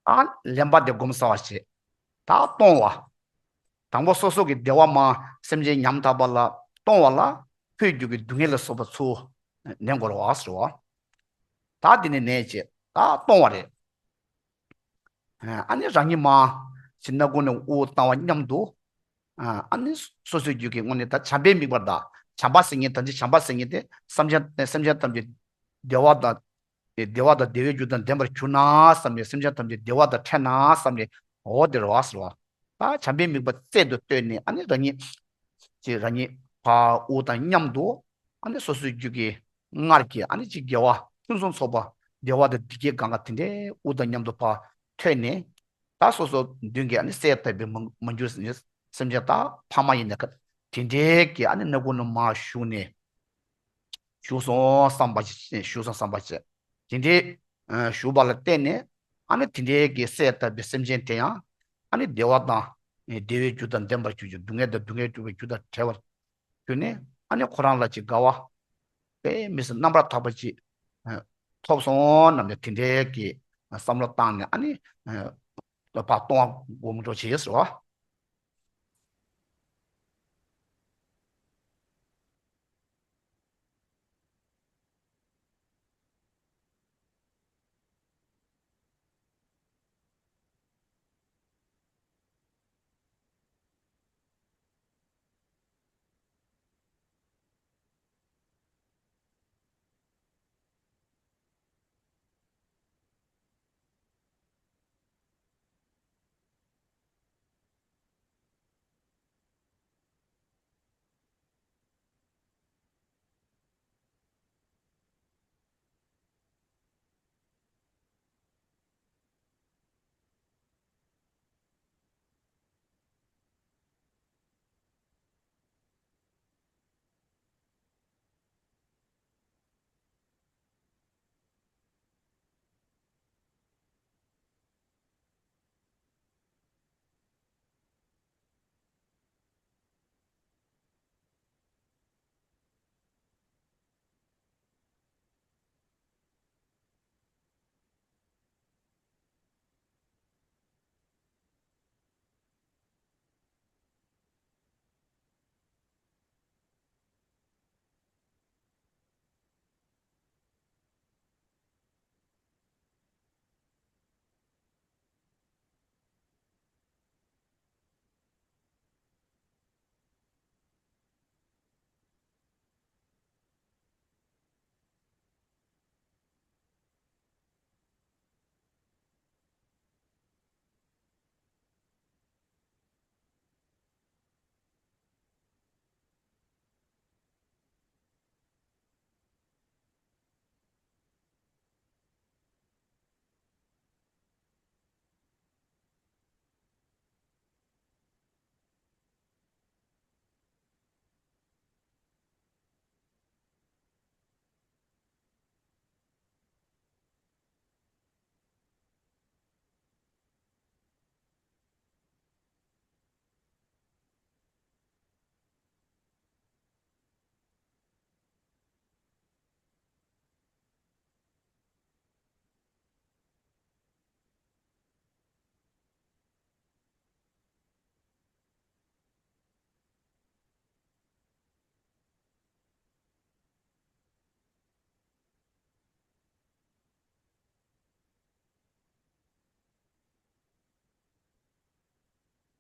ཨ་ལེན་པ་དེ་སྒོམ་ཚར་བ་བྱས། ད་གཏོང་བ། དང་པོ་སོ་སོ་གི་བདེ་བ་མ་སེམས་ཅན་ཉམ་ཐག་པ་ལ་གཏོང་བ་ལ་འཕོས་རྒྱུ་གི་སྡུག་བསྔལ་ལ་སོགས་པ་ཚུར་ནན་དགོས་རེད་བ་ཟེར་བ། ད་དེ་ནས་ནས་བྱས་ད་གཏོང་བ་རེད། ཨ་ནི་རང་ཉིད་མ་ཅི་སྣ་ཁུང་ནས་དབུགས་བཏང་བ་མཉམ་དུ། ཨ་ནི་སོ་སོའི་རྒྱུད་ཀྱི་དངོས་གནས་ད་བྱམས་པའི་དམིགས་པ་དང་བྱམས་པ་ཟེར་མཁན་ད་ཅི་བྱམས་པ་ཟེར་མཁན་དེ་སེམས་ཅན་སེམས་ཅན་ཐམས་ཅད་བདེ་བ་དང་། བདེ་བ་དང་བདེ་བའི་རྒྱུ་དང་ལྡན་པར་གྱུར་ན་བསམ་ནས་སེམས་ཅན་ཐམས་ཅད་བདེ་བ་དང་ཕྲད་ན་བསམ་ནས་འོ་དེ་རེད་བ་ཟེར་བ། ད་བྱམས་པའི་དམིགས་པ་རྩལ་དུ་བཏོན་ནས་ཨ་ནི་རང་ཉིད་ཀྱི་རང་ཉིད་ཕར་དབུགས་དང་མཉམ་དུ། ཨ་ནི་སོ་སོའི་རྒྱུད་ཀྱི་སྔར་གྱི་ཨ་ནི་ཅིག་དགེ་བ་ཕུན་སུམ་ཚོགས་པ་བདེ་བ་དང་བདེ་སྐྱིད་གང་ག་དེ་འདྲའི་དབུགས་དང་མཉམ་དུ་ཕར་ཐོན་ནས། ད་སོ་སོ་མདུན་གྱི་ཨ་ནི་སྲས་ལྟ་བུའི་མ་མ་གྱུར་ནས་སེམས་ཅན་ད་ཕ་མ་ཡིན་ན་ཁ་དེ་འདྲའི་གི་ཨ་ནི་སྣ་ཁུང་ནས་མར་ཞུགས་ནས་བཞུགས་སོང་བསམ་པ་ཞིག་བཞུགས་སོང་བསམ་པ་ཞིག་དེ་འདྲའི་ཨ་བཞུགས་པ་ལ་བརྟེན་ནས་ཨ་ནི་དེ་འདྲའི་གི་སྲས་ལྟ་བུའི་སེམས་ཅན་དེ་ཡང་ཨ་ནི་བདེ་བ་དང་བདེ་བའི་རྒྱུ་དང་ལྡན་པར་གྱུར་ཅིང་སྡུག་བསྔལ་དང་སྡུག་བསྔལ་སྐྱོབ་པའི་རྒྱུ་དང་བྲལ་བར་གྱུར་ནས་ཨ་ནི་ཁོ་རང་ལ་ཅིག་དགའ་བ་དཔེ་མི་སྲིད་རྣམ་པར་དག་པ་ཅིག་ཨ་ཐོབ་སོང་ནམ་ནས་དེ་འདྲའི་གི་བསམ་བློ་བཏང་ནས་ཨ་ནི་ཨ་ལ་ཕར་གཏོང་བ་སྒོམ་འགྲོ་བྱེད་ཟེར་བ།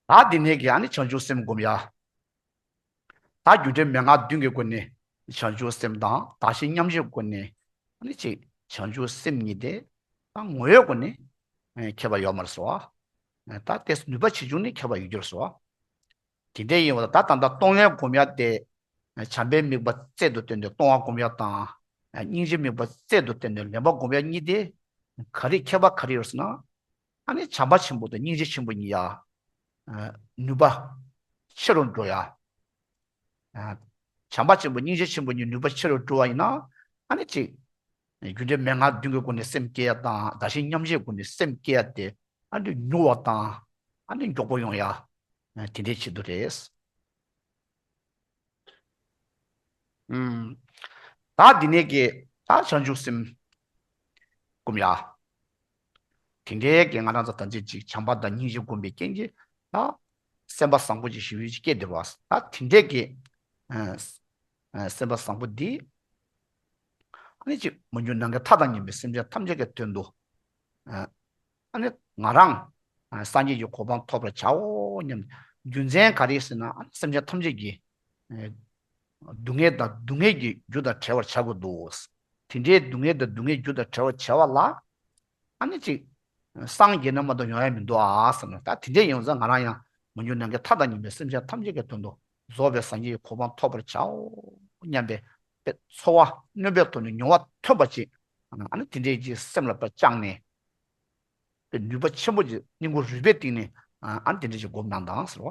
ད་འདི་ནས་ཀྱི་ཨ་ནི་བྱང་ཆུབ་སེམས་སྒོམ་ཡ། ད་རྒྱུ་འབྲས་མན་ངག་བདུན་གྱི་སྒོ་ནས་བྱང་ཆུབ་སེམས་དང་བདག་གཞན་མཉམ་བརྗེའི་སྒོ་ནས་ཨ་ནི་ཅིག་བྱང་ཆུབ་སེམས་གཉིས་དེ་ད་ངོ་བོའི་སྒོ་ནས་ཨེ་ཁྱད་པར་ཡོད་མ་རེད་ཟེར་བ། ད་ལྟས་ནུས་པ་ཆེ་ཆུང་ནས་ཁྱད་པར་ཡོད་རྒྱུ་རེད་ཟེར་བ། དེ་འདྲ་ཡིན་པ་ལ་ད་ད་ལྟ་གཏོང་ལེན་སྒོམ་ཡ་དེ་བྱམས་པའི་དམིགས་པ་རྩལ་དུ་བཏོན་ཏེ་གཏོང་བ་སྒོམ་ཡ་དང་། སྙིང་རྗེའི་དམིགས་པ་རྩལ་དུ་བཏོན་ཏེ་ལེན་པ་སྒོམ་ཡ་གཉིས་དེ་ག་རེ་ཁྱད་པར་ག་རེ་ཡོད་ཟེར་ན། ཨ་ནི་བྱམས་པ་ཆེན་པོ་དང་སྙིང་རྗེ་ཆེན་པོ་གཉིས་ཡ། ནུས་པ་ཆེ་རུ་འགྲོ་ཡ། བྱམས་པ་ཆེན་པོ་སྙིང་རྗེ་ཆེན་པོ་གཉིས་ནུས་པ་ཆེ་རུ་འགྲོ་བ་ཡིན་ན། ཨ་ནི་ཅིག་རྒྱུ་འབྲས་མན་ངག་བདུན་གྱི་སྒོ་ནས་སེམས་བསྐྱེད་ཡ་དང་བདག་གཞན་མཉམ་བརྗེའི་སྒོ་ནས་སེམས་བསྐྱེད་ཡ་དེ་ཨ་ནི་མྱུར་བ་དང་ཨ་ནི་མགྱོགས་པོ་ཡོང་ཡ། དེ་འདྲའི་ཆེད་དུ་རེད། ཨུམ། ད་འདི་ནས་ཀྱི་ད་བྱང་ཆུབ་སེམས་སྒོམ་ཡ། དེ་འདྲའི་གི་ང་རང་ཚོ་ད་ཅི་ཅིག་བྱམས་པ་དང་སྙིང་རྗེ་བསྒོམས་པའི་རྐྱེན་གྱིས་ད་སེམས་པ་བཟང་པོ་ཅིག་ཞེ་པོ་ཅིག་སྐྱེས་བསྡད་པ། ད་དེ་འདྲའི་གི་ཨ་ཨ་སེམས་པ་བཟང་པོ་འདི་ཨ་ནི་ཅིག་མ་གྱུར་ནམ་མཁའི་མཐའ་དང་མཉམ་པའི་སེམས་ཅན་ཐམས་ཅད་ཀྱི་དོན་དུ་ཨ་ཨ་ནི་ང་རང་ཨ་སངས་རྒྱས་ཀྱི་གོ་འཕང་ཐོབ་པར་བྱའོ་སྙམ། རྒྱུ་མཚན་ག་རེ་ཟེར་ན་ཨ་ནི་སེམས་ཅན་ཐམས་ཅད་ཀྱི་ཨ་སྡུག་བསྔལ་དང་སྡུག་བསྔལ་གྱི་རྒྱུ་དང་བྲལ་བར་བྱ་དགོས་འདུག། དེ་འདྲའི་སྡུག་བསྔལ་དང་སྡུག་བསྔལ་རྒྱུ་དང་བྲལ་བར་བྱ་བ་ལ་ཨ་ནི་ཅིག་སངས་རྒྱས་ན་མ་གཏོགས་ཡོང་ཡ་མི་འདུག་ཨ་བསམ་ན། ད་དེ་འདྲའི་ཡོང་ཙང་ང་རང་ཡང་མ་གྱུར་ནམ་མཁའི་མཐའ་དང་མཉམ་པའི་སེམས་ཅན་ཐམས་ཅད་ཀྱི་དོན་དུ་རྫོགས་པའི་སངས་རྒྱས་ཀྱི་གོ་འཕང་ཐོབ་པར་བྱའོ་སྙམ་པའི་དཔེ་ཚོར་བ་སྣོན་པའི་ཐོག་ནས་མྱོང་བ་ཐོན་པ་ཅིག་ཨ་ནི་དེ་འདྲའི་ཅིག་སེམས་ལ་དཔེ་བཅངས་ནས་དཔེ་ནུས་པ་ཆེན་པོ་ཅིག་སྙིང་ཁུང་རུས་པའི་གཏིང་ནས་ཨ་ནི་དེ་འདྲའི་ཅིག་སྒོམ་གནང་དང་ཟེར་བ།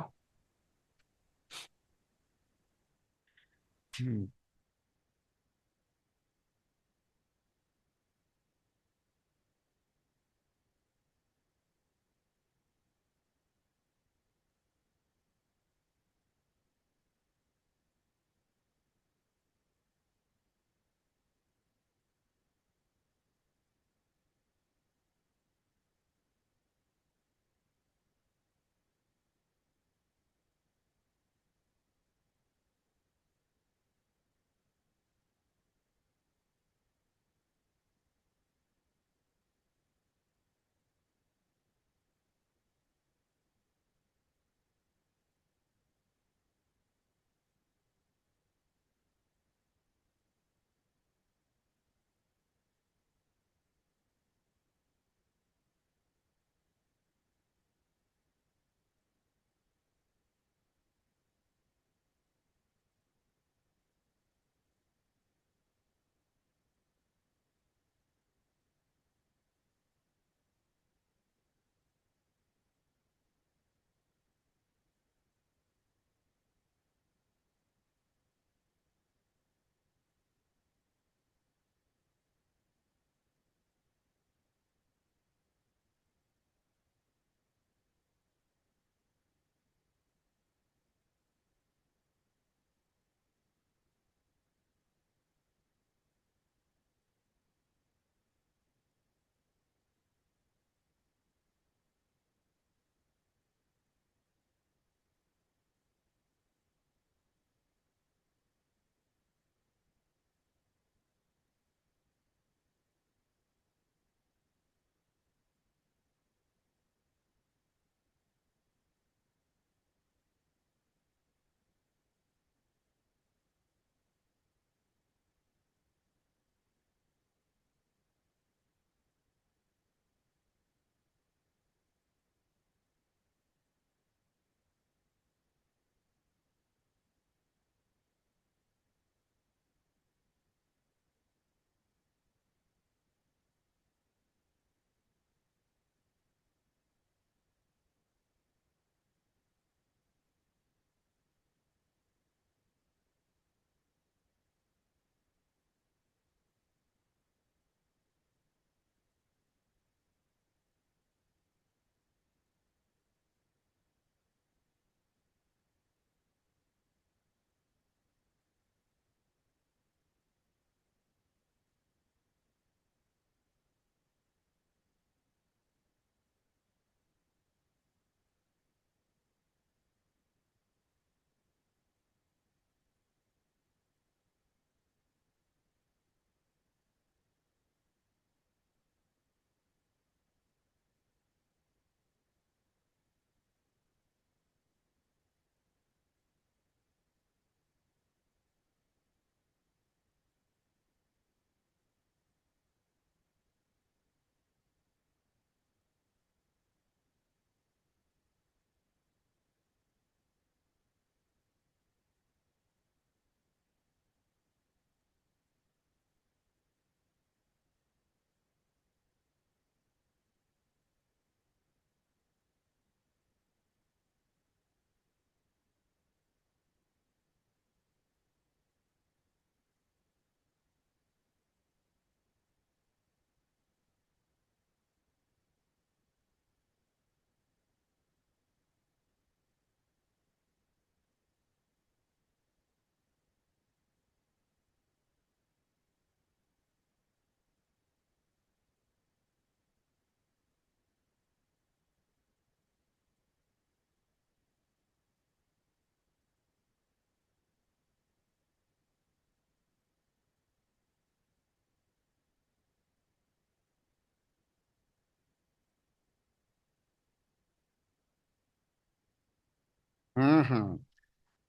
ཨུམ་ཧུམ།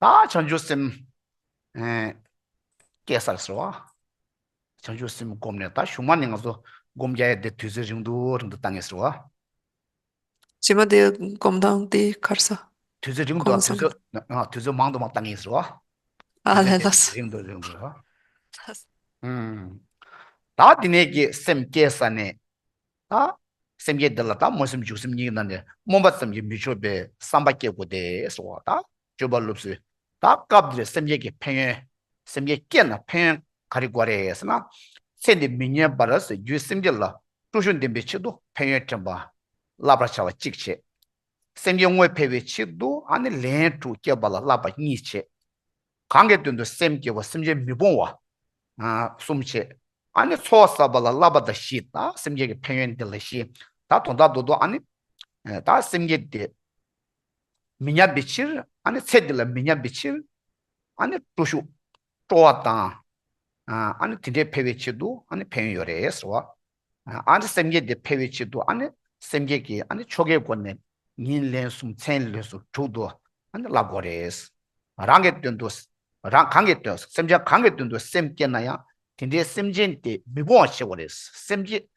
ད་བྱང་ཆུབ་སེམས་ཨེ་སྐྱེ་ས་རེད་ཟེར་བ། བྱང་ཆུབ་སེམས་བསྒོམས་ནས་ད་གཞུག་མ་ནས་ང་ཚོ་སྒོམ་རྒྱག་ཡ་དེ་དུས་ཚོད་རིང་དུ་རིང་དུ་བཏང་ངེས་ཟེར་བ། རྗེས་མ་དེ་སྒོམ་སྟངས་དེ་ག་རེ་ཟེར། དུས་ཚོད་རིང་དུ་གོང་དུ་ས་དུས་ཚོད་ཨ་དུས་ཚོད་མང་དུ་མང་བཏང་ངེས་ཟེར་བ། ཨ་ལས་ལགས་སོ། རིང་དུ་རིང་དུ་རེད་བ། ཨུམ། ད་དེ་ནས་ཀྱི་སེམས་སྐྱེ་ས་ནས། ད་སེམས་བསྐྱེད་འདི་ལ་ད་སྨོན་སེམས་འཇུག་སེམས་གཉིས་ཀྱི་ནང་ནས་སྨོན་པ་ཙམ་གྱིས་མི་ཆོག་པའི་བསམ་པ་སྐྱེ་དགོས་ཏེ་ཟེར་བ། ད་སྤྱོད་པ་སློབ་གསོའི་ད་སྐབས་འདིར་སེམས་བསྐྱེད་ཀྱི་ཕན་ཡོན། སེམས་བསྐྱེད་སྐྱེས་ན་ཕན་ཡོན་ག་རེ་དགོས་རེད་ཟེར་ན། ཚེ་འདི་མི་ཉམས་པར་ཟེར་རྒྱུའི་སེམས་བསྐྱེད་ལ་སྤྲོ་ཤུགས་ལྡན་པའི་ཆེད་དུ་ཕན་ཡོན་དྲན་པ་བསླབ་པར་བྱ་བ་གཅིག་བྱས། སེམས་བསྐྱེད་དངོས་འཕེལ་བའི་ཆེད་དུ་ཨ་ནི་ལན་དྲུག་བསྐྱེད་པ་ལ་བསླབ་པ་གཉིས་བྱས། གང་གི་དོན་དུ་སེམས་བསྐྱེད་པ་སེམས་ཅན་མི་སྤོང་བ། ཨ་གསུམ་བྱས། ཨ་ནི་ཚོགས་བསགས་པ་ལ་བསླབ་པ་དང་བཞི། ད་སེམས་བསྐྱེད་ཀྱི་ཕན་ཡོན་འདི་ལ་བཞི། ད་དོན་དག་རྡོག་རྡོག་ཨ་ནི་ཨ་ད་སེམས་བསྐྱེད་དེ་མི་ཉམས་པའི་ཕྱིར། ཨ་ནི་ཚེ་འདི་ལ་མི་ཉམས་པའི་ཕྱིར། ཨ་ནི་སྤྲོ་ཤུགས་སྤྲོ་བ་དང་། ཨ་ནི་དེ་འདྲའི་འཕེལ་བའི་ཆེད་དུ་ཨ་ནི་ཕན་ཡོན་ཡོད་རེད་ཟེར་བ། ཨ་ནི་སེམས་བསྐྱེད་དེ་འཕེལ་བའི་ཆེད་དུ་ཨ་ནི་སེམས་བསྐྱེད་ཀྱི་ཨ་ནི་ཆོ་གའི་སྒོ་ནས་ཉིན་ལན་གསུམ་མཚན་ལན་གསུམ་དྲུག་ཏུ་ཨ་ནི་བསླབ་དགོས་རེད། རང་གི་དོན་དུ། རང་གང་གི་དོན། སེམས་ཅན་གང་གི་དོན་དུ་སེམས་བསྐྱེད་ན་ཡང་དེ་འདྲའི་སེམས་ཅན་དེ་མི་སྤོང་བ་བྱེད་དགོས་རེད། སེམས་བསྐྱེད།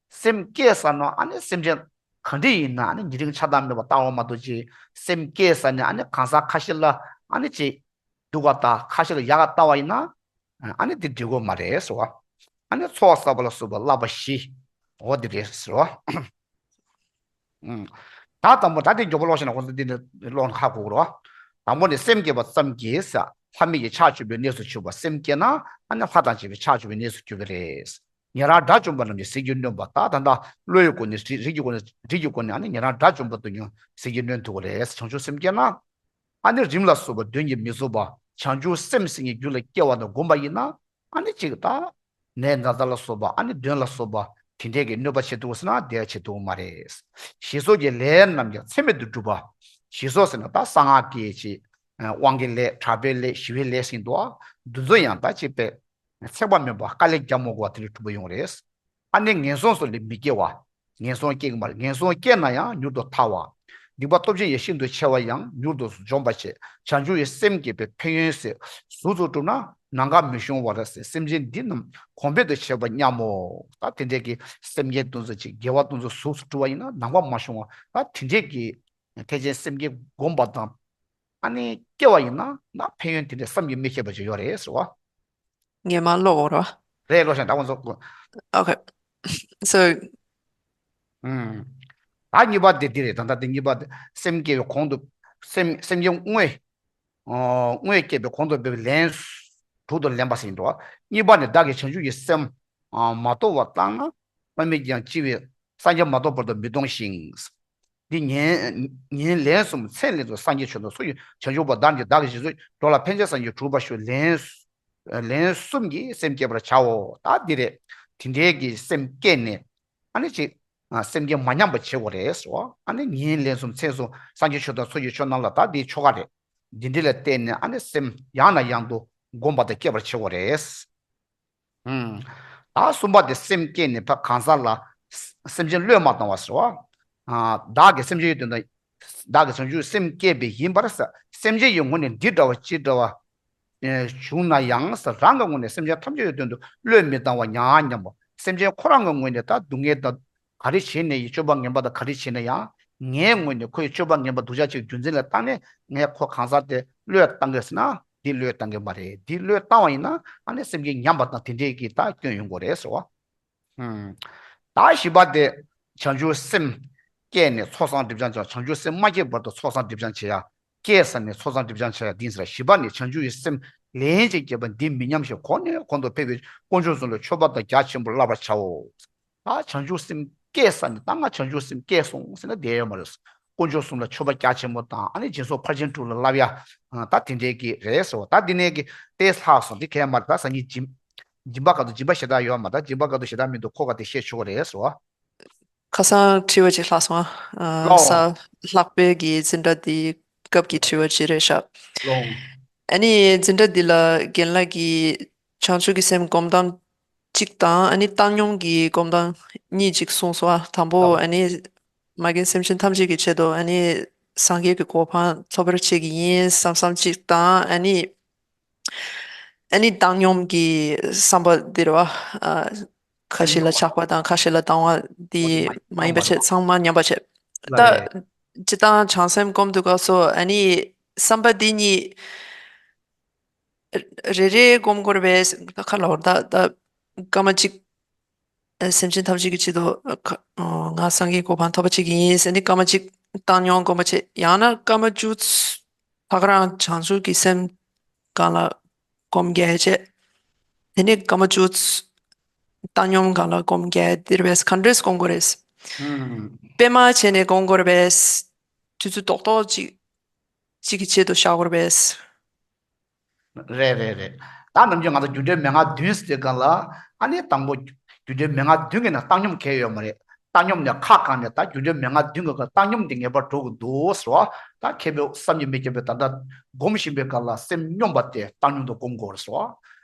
སེམས་བསྐྱེད་ས་ན་ཨ་ནི་སེམས་ཅན་གང་འདྲ་ཡིན་ན་ཨ་ནི་ཉེ་རིང་ཆགས་སྡང་མེད་པར་ལྟ་བ་མ་གཏོགས་ཅིག་སེམས་བསྐྱེད་ས་ནས་ཨ་ནི་གང་ཟག་ཁ་ཤས་ལ་ཨ་ནི་ཅིག་སྡུག་པ་དང་ཁ་ཤས་ལ་ཡག་ག་ལྟ་བ་ཡིན་ན། ཨ་ནི་འདི་འགྲིག་གི་མ་རེད་ཟེར་བ། ཨ་ནི་ཚོགས་བསགས་པ་ལ་སོགས་པ་བསླབ་པ་བཞི། འོ་འདི་རེད་ཟེར་བ། ཨུམ། ད་དང་པོ་ད་འདི་མགྱོགས་པོ་ཀློག་ཤེས་ན་ཁོང་ཚོ་འདི་འདི་ཀློག་ན་ཧ་གོ་གི་རེད་བ། དང་པོ་ནི་སེམས་བསྐྱེད་པ་ཙམ་གྱིས་ལྷ་མི་ཡི་ཕྱག་མཆོད་པའི་གནས་སུ་གྱུར་པ། སེམས་བསྐྱེད་ན་ཨ་ནི་ལྷ་དང་བཅས་པའི་ཕྱག་མཆོད་པའི་གནས་སུ་གྱུར་པ་རེད། ཉན་རང་དགྲ་བཅོམ་པ་རྣམས་ཀྱི་ཟིལ་གྱིས་གནོན་པ། ད་ད་ལྟ་བློ་ཡི་སྒོ་ནས་རིགས་རིགས་ཀྱི་སྒོ་ནས་རིགས་ཀྱི་སྒོ་ནས་ཨ་ནི་ཉན་རང་དགྲ་བཅོམ་པ་དེ་ཉིད་ཟིལ་གྱིས་གནོན་ཐུབ་པ་རེད། བྱང་ཆུབ་སེམས་བསྐྱེད་ན། ཨ་ནི་རིམས་ལ་སོགས་པ་གདོན་གྱིས་མི་ཚུགས་པ། བྱང་ཆུབ་སེམས་ཟེར་མཁན་རྒྱུད་ལ་སྐྱེ་བ་དང་སྒོམ་པ་ཡིན་ན། ཨ་ནི་གཅིག་ད། ནད་ན་ཚ་ལ་སོགས་པ་ཨ་ནི་གདོན་ལ་སོགས་པ་དེ་འདྲས་ཀྱི་གནོད་པ་བྱེད་ཐུབ་ཟེར་ན་དེ་བྱེད་ཐུབ་མ་རེད། ཞེས་སོགས་ཀྱི་ལས་རྣམས་ཀྱང་ཚད་མེད་དུ་སྒྲུབ་པ། ཞེས་སོགས་ཟེར་ན་ད་གསང་སྔགས་ཀྱི་ཅིག་དབང་གི་ལས། གྲགས་པའི་ལས། ཞི་བའི་ལས་ཟེར་འདུག་འདི་ཚོ་ཡང་ད་ཅིག་པས་ཚེག་བ་མེད་པ་དཀའ་ལས་རྒྱག་མི་དགོས་པ་དེ་འདྲ་གྲུབ་པ་ཡོང་རེད། ཨ་ནི་ངན་སོང་སོགས་ལས་མི་སྐྱེ་བ། ངན་སོང་སྐྱེ་གི་མ་རེད། ངན་སོང་སྐྱེས་ན་ཡང་མྱུར་དུ་ཐར་བ། སྡིག་པ་སྟོབས་ཆེན་ཡང་ཤིན་ཏུ་ཆེ་བ་ཡང་མྱུར་དུ་འཇོམས་པར་བྱེད། བྱང་ཆུབ་ཀྱི་སེམས་བསྐྱེད་པའི་ཕན་ཡོན་ཟེར། གཟུགས་སུ་གྲུབ་ན་ནམ་མཁའ་མི་ཤོང་བར་ཟེར། སེམས་ཅན་འདི་རྣམས་གོང་འཕེལ་དུ་བྱེད་པར་སྙམ་མོ། ད་དེ་འདྲས་ཀྱི་སེམས་བསྐྱེད་དེ་ཚོ་ཅིག་དགེ་བ་དེ་ཚོ་གཟུགས་སུ་གྲུབ་པ་ཡིན་ན་ནམ་མཁའ་མ་ཤོང་བ། ད་དེ་འདྲས་ཀྱི་ཐེག་ཆེན་སེམས་བསྐྱེད་བསྒོམ་པ་དང་ཨ་ནི་སྐྱེ་བ་ཡིན་ན་ན་ཕན་ཡོན་དེ་འདྲས་བསམ་གྱིས་མི་ཁྱབ་པ་ཅིག་ཡོད་རེད་ཟེར་བ། ངས་མར་ཀློག་དགོས་རེད་བ། རེད། ཀློག་ཤག་ད་ཁོང་ཚོ། Okay. So, ཨུམ། ད་གཉིས་པ་དེ་འདི་རེད། ད་ལྟ་དེ་གཉིས་པ་དེ་སེམས་བསྐྱེད་པའི་གོང་དུ། སེམས་སེམས་བསྐྱེད་དངོས། ཨོ། དངོས་བསྐྱེད་པའི་གོང་དུ་འཕེལ་བའི་ལན་དྲུག་ཏུ་ལེན་པ་ཟེར་འགྲོ། གཉིས་པ་ནི་བདག་གིས་བྱང་ཆུབ་ཀྱི་སེམས་མ་དོར་བར་བཏང་ན། དམག་མི་ཀྱང་ལྕི་བས་སངས་རྒྱས་མ་ཐོབ་བར་དུ་མི་གཏོང་ཞིང་། འདི་ཉིན་ཉིན་ལན་གསུམ་མཚན་ལན་དུ་སངས་རྒྱས་ཆོས་དང་ཚོགས་ཀྱི་བྱང་ཆུབ་པ་བདག་ཉིད་བདག་གིས་རྗེས་སུ་འགྲོ་ལ་ཕན་ཕྱིར་སངས་རྒྱས་གྲུབ་པར་ཤོག་ལན་ལན་གསུམ་གྱིས་སེམས་བསྐྱེད་པར་བྱའོ། ད་འདི་རེད། དེ་འདྲའི་གི་སེམས་བསྐྱེད་ནས་ཨ་ནི་ཅིག་ཨ་སེམས་བསྐྱེད་མ་ཉམས་པ་བྱེད་དགོས་རེད་ཟེར་བ། ཨ་ནི་ཉིན་ལན་གསུམ་མཚན་གསུམ་སངས་རྒྱས་ཆོས་དང་ཚོགས་ཀྱི་མཆོག་རྣམས་ལ། ད་འདིའི་ཆོ་ག་རེད། འདི་འདྲ་ལ་བརྟེན་ནས་ཨ་ནི་སེམས་ཡང་ནས་ཡང་དུ་སྒོམ་པ་དང་བསྐྱེད་པར་བྱེད་དགོས་རེད། ཨུམ། ད་གསུམ་པ་དེ་སེམས་བསྐྱེད་ནས་ཕར་གང་ཟག་ལ་སེམས་ཅན་བློས་མ་བཏང་བ་ཟེར་བ། ཨ་བདག་གིས་སེམས་ཅན་ཡོད་དོན་དང་། བདག་གིས་བྱང་ཆུབ་སེམས་བསྐྱེད་པའི་ཡིན་པར་ཟེར། སེམས་ཅན་ཡི་ངོ་ནས་འདི་འདྲ་བ་ཅི་འདྲ་བ་ཨེ་བྱུང་ན་ཡང་ཟེར། རང་གི་ངོས་ནས་སེམས་ཅན་ཐམས་ཅད་ཡོད་དོན་དུ་བློས་མི་བཏང་བ་ཉག་ཉམས་པ། སེམས་ཅན་ཁོ་རང་གི་ངོས་ནས་ད་སྡུག་བསྔལ་དང་ག་རེ་བྱས་ནས་ཡིན། སྤྱོད་པ་ངན་པ་དང་ག་རེ་བྱས་ན་ཡང་། ངའི་ངོས་ནས་ཁོའི་སྤྱོད་པ་ངན་པ་སྡུག་ཅག་ཅིག་རྒྱུ་མཚན་ལ་བརྟེན་ནས་ངས་ཁོ་གང་ཟག་དེ་བློས་བཏང་གི་ཟེར་ན། འདི་བློས་བཏང་གི་མ་རེད། འདི་བློས་བཏང་བ་ཡིན་ན་ཨ་ནི་སེམས་ཅན་ཉམས་པ་དང་དེ་འདྲས་ཀྱི་ད་སྐྱོན་ཡོང་གི་རེད་ཟེར་བ། ཨུམ། ད་བཞི་པ་དེ། བྱང་ཆུབ་སེམས་སྐྱེས་ནས་ཚོགས་བསགས་སྒྲིབ་སྦྱང་བྱ། བྱང་ཆུབ་སེམས་མ་སྐྱེས་བར་དུ་ཚོགས་བསགས་སྒྲིབ་སྦྱང་བྱེད་ཡ། སྐྱེས་ས་ནས་ཚོགས་བསགས་སྒྲིབ་སྦྱང་བྱ་ཡ་འདི་ཟེར། བཞི་པ་ནི་བྱང་ཆུབ་ཀྱི་སེམས་ལན་གཅིག་བསྐྱེད་པ་འདི་མི་ཉམས་ཤིང་གོང་ནས་གོང་དུ་འཕེལ་བའི་དཀོན་མཆོག་གསུམ་ལ་མཆོད་པ་དང་རྒྱ་ཆེན་པོ་བསླབ་པར་བྱའོ། ད་བྱང་ཆུབ་སེམས་སྐྱེས་ས་ནས་ད་ང་བྱང་ཆུབ་སེམས་སྐྱེས་སོང་ཟེར་ན་བསྡད་ཡོད་མ་རེད། དཀོན་མཆོག་གསུམ་ལ་མཆོད་པ་རྒྱ་ཆེན་པོ་དང་ཨ་ནི་སྦྱིན་སོགས་ཕར་ཕྱིན་དྲུག་ལ་བསླབ་ཡ། ད་དེ་འདྲའི་གི་རེད་ཟེར་བ། ད་འདི་ནས་གི་དེ་ལྷག་སོང་། འདི་གས་མ་རེད། ད་སང་ཉིན་སྦྱིན་སྦྱིན་པ་ག་དུ། སྦྱིན་པ་ཞེ་དྲག་ཡོད་མ་རེད། ད་སྦྱིན་པ་ག་དུ་ཞེ་དྲག་མི་འདུག་ཁོ་ག་དེ་བཤད་ཆོག་གི་རེད་ཟེར་བ། ཁ་སང་དྲི་བ་ཅིག་ལྷག་སོང་ཨ། ལའོ། གཟའ་ལྷག་པའི་གི་འཛིན་གྲྭ་འདི་སྐབས་ཀྱི་དྲི་བ་ཅིག་རེད་ཤག་ལའོ། ཨ་ནི་འཛིན་གྲྭ་འདི་ལ་རྒན་ལགས་ཀྱིས་བྱང་ཆུབ་ཀྱི་སེམས་སྒོམ་སྟངས་གཅིག་དང་ཨ་ནི་བཏང་སྙོམས་ཀྱི་སྒོམ་སྟངས་གཉིས་ཅིག་གསུངས་སོང་ཨ། དང་པོ་ལའོ། ཨ་ནི་མ་རྒན་སེམས་ཅན་ཐམས་ཅད་ཀྱི་ཆེད་དུ་ཨ་ནི་ སངས་རྒྱས་ཀྱི་གོ་འཕང་ཐོབ་པར་བྱེད་ཀྱི་ཡིན་བསམ་བསམ་གཅིག་དང་། ཨ་ནི་ཨ་ནི་བཏང་སྙོམས་ཀྱི་བསམ་པ་འདི་རེད་བ། ཨ། ཁ་ཞིག་ལ་ཆགས་པ་དང་ཁ་ཞིག་ལ་སྡང་བ་འདི་མ་ཡིན་པ་བྱས། ཚང་མ་མཉམ་པ་བྱས། ད་ལ་རེད། སྤྱིར་བཏང་བྱང་སེམས་སྒོམ་དུས་སྐབས་སུ་ཨ་ནི་བསམ་པ་འདི་གཉིས་རེ་རེ་སྒོམ་དགོས་རེད་པས། ཁ་ལ་བར་ད་ད་སྐར་མ་གཅིག་ཨ། སེམས་ཅན་ཐམས་ཅད་ཀྱི་ཆེད་དུ། ཨ། ཁ- ཨ། ང་སངས་རྒྱས་གོ་འཕང་ཐོབ་པ་བྱེད་ཀྱི་ཡིན་ཟེར་ནས་སྐར་མ་གཅིག་བཏང་སྙོམས་སྒོམ་པ་བྱེད། ཡང་ན་སྐར་མ་བཅུ་ཐག་རང་བྱང་ཆུབ་ཀྱི་སེམས་སྒང་ལ་སྒོམ་རྒྱག་བྱེད། དེ་ནས་སྐར་མ་བཅུ་བཏང་སྙོམས་སྒང་ལ་སྒོམ་རྒྱག་འདིར་བས་ག་འདྲས་སྒོམ་དགོས་རེད། ཨུམ། སྤེལ་མ་བྱས་ནས་སྒོམ་དགོས་རེད་པས། དུས་ཚོད་རྡོག་རྡོག་ཅིག་ཅིག་གི་ཆེད་དུ་བཞག་དགོས་རེད་པས། རེད་རེད་རེད། ད་ནམ་རྒྱུན་ང་ཚོ་རྒྱུ་འབྲས་མན་ངག་བདུན་ཟེར་ག་ལ། ཨ་ནི་དང་པོ་རྒྱུ་འབྲས་མན་ངག་བདུན་གྱི་ནང་བཏང་སྙོམས་གལ་ཡོད་མ་རེད། བཏང་སྙོམས་ནས་ཁ་གང་ནས་ད་རྒྱུ་འབྲས་མན་ངག་བདུན་གྱི་སྐབས་བཏང་སྙོམས་འདི་ངེས་པར་འགྲོ་གི་འདུག་ཟེར་བ། ད་མཁས་པའི་བསམ་གྱིས་མི་ཁྱབ་པའི་ད་ལྟ་སྒོམ་བཞིན་པའི་སྐབས་ལ་སེམས་སྙོམས་པ་དེ་བཏང་སྙོམས་དུ་སྒོམ་དགོས་ཟེར་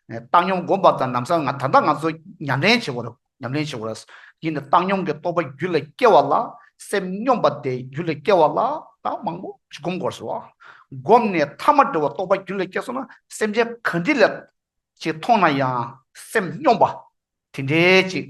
བ། བཏང་སྙོམས་སྒོམ་པ་དང་ལམ་སང་ང་ད་ལྟ་ང་ཚོ་ཉམས་ལེན་བྱེད་དགོས་རེད། ཉམས་ལེན་བྱེད་དགོས་རེད། ཡིན་ནའི་བཏང་སྙོམས་ཀྱི་རྟོགས་པ་རྒྱུད་ལ་སྐྱེ་བ་ལ། སེམས་སྙོམས་པ་དེ་རྒྱུད་ལ་སྐྱེ་བ་ལ་ད་མང་པོ་ཞིག་སྒོམ་དགོས་ཟེར་བ། སྒོམ་ནས་ཐ་མ་དེ་བ་རྟོགས་པ་རྒྱུད་ལ་སྐྱེས་སོང་ན་སེམས་ཅན་ག་འདྲ་ལ་ཅིག་མཐོང་ན་ཡང་སེམས་སྙོམས་པ། དེ་འདྲའི་ཅིག་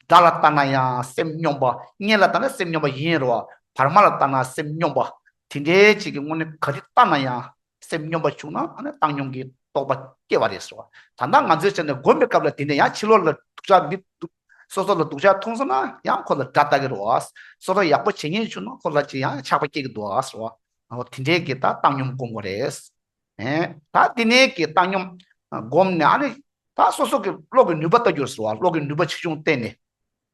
དགྲ་ལ་ལྟ་ན་ཡང་སེམས་སྙོམས་པ། གཉེན་ལ་ལྟ་ན་སེམས་སྙོམས་པ་ཡིན་རེད་བ། བར་མ་ལ་ལྟ་ན་སེམས་སྙོམས་པ། དེ་འདྲའི་ཅིག་གི་དངོས་གནས་ག་རེ་ལྟ་ན་ཡང་། སེམས་སྙོམས་པ་བྱུང་ན་ཨ་ནི་བཏང་སྙོམས་ཀྱི་རྟོགས་པ་སྐྱེ་བ་རེད་ཟེར་བ། ད་ལྟ་ང་ཚོའི་ཆ་ནས་སྒོམ་པའི་སྐབས་ལ་དེ་འདྲ་ཡང་ཕྱི་ལོགས་ལ་སྡུག་ཅག་མི་སྡུག་སོ་སོ་ལ་སྡུག་ཅག་མཐོང་སོང་ན་ཡང་ཁོ་ལ་དགྲ་ལྟ་གི་རེད་བ། སོ་སོ་ཡག་པོ་བྱེད་མཁན་བྱུང་ན་ཁོ་ལ་ཅི་ཡང་ཆགས་པ་སྐྱེ་གི་འདུག་བ་ཟེར་བ། འོ་དེ་འདྲའི་གི་ད་བཏང་སྙོམས་སྒོམ་དགོས་རེད། ཨེ། ད་དེ་ནས་གི་བཏང་སྙོམས་སྒོམ་ནས་ཨ་ནི་ད་སོ་སོ་གི་བློ་གི་ནུས་པ་ལྟ་རྒྱུ་ཟེར་བ། བློ་གི་ནུས་པ་ཆེ་ཆུང་བསྟན་ནས།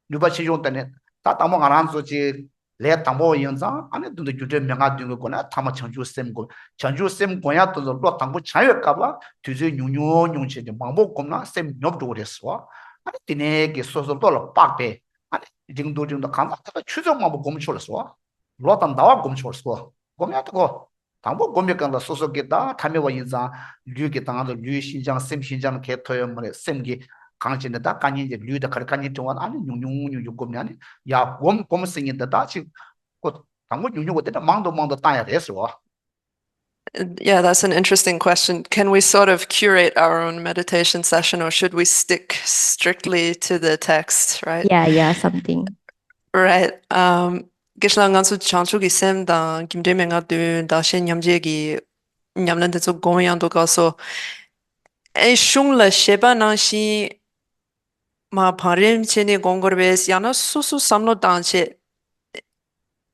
ནུས་པ་ཆེ་ཆུང་བསྟན་ནས། ད་དང་པོ་ང་རང་ཚོ་ཅིག་ལས་དང་པོ་ཡིན་ཙང་ཨ་ནི་མདུན་དུ་རྒྱུ་འབྲས་མན་ངག་བདུན་གྱི་སྒོ་ནས་ཐ་མ་བྱང་ཆུབ་སེམས་སྒོམ། བྱང་ཆུབ་སེམས་སྒོམ་ཡག་དེ་ཚོ་བློ་དང་པོ་སྦྱང་ཡོད་སྐབས་ལ་དུས་ཚོད་ཉུང་ཉུང་ཉུང་བྱས་ཏེ་མང་པོ་བསྒོམས་ན་སེམས་ཉོབ་འགྲོ་གི་རེད་ཟེར་བ། ཨ་ནི་དེ་ནས་གི་སོ་སོ་བློ་ལ་དཔག་པས་ཨ་ནི་རིང་དུ་རིང་དུ་གང་ལྟར་ད་ལྟ་ཆུ་ཚོད་མང་པོ་བསྒོམ་ཆོག་ལ་ཟེར་བ། ལོ་དང་ཟླ་བ་བསྒོམ་ཆོག་ལ་ཟེར་བ། སྒོམ་ཡག་དེ་གོ། དང་པོ་སྒོམ་པའི་སྐབས་ལ་སོ་སོ་གི་ད་ཐ་མལ་པ་ཡིན་ཙང་ལུས་ཀྱི་དང་དུ་ལུས་ཤིན་སྦྱངས་སེམས་ཤིན་སྦྱངས་གལ་ཐོབ་ཡོད་མ་རེད། སེམས་ཀྱི་གང་བྱས་ནས་ད་དཀའ་ཉེན་གྱི་ལུས་དང་ག་རེ་དཀའ་ཉེན་འཕྲད་པ་ཨ་ནི་ཉུང་ཉུང་ཉུང་ཉུང་སྒོམ་ནས་ཨ་ནི་ཡ་སྒོམ་སྒོམ་ཟེར་མཁན་འདི་ད་ཅིག་ཁོ་དང་པོ་ཉུང་ཉུང་གི་དེ་འདྲ་མང་དུ་མང་དུ་བཏང་ཡ་རེད་ཟེར་བ། Yeah, that's an interesting question. Can we sort of curate our own meditation session, or should we stick strictly to the text, right? Yeah, yeah, something. Right. Um, དགེ་བཤེས་ལགས། ང་ཚོ་བྱང་ཆུབ་ཀྱི་སེམས་དང་རྒྱུ་འབྲས་མན་ངག་བདུན་བདག་གཞན་མཉམ་བརྗེ་གི་ཉམས་ལེན་དེ་ཚོ་སྒོམ་ཡག་དུས་སྐབས་སུ། ཨེ། གཞུང་ལ་བཞེད་པ་ནང་བཞིན་མར་བང་རིམ་བྱས་ནས་སྒོམ་དགོས་རེད་པས། ཡང་ན་སོ་སོ་བསམ་བློ་བཏང་བྱས།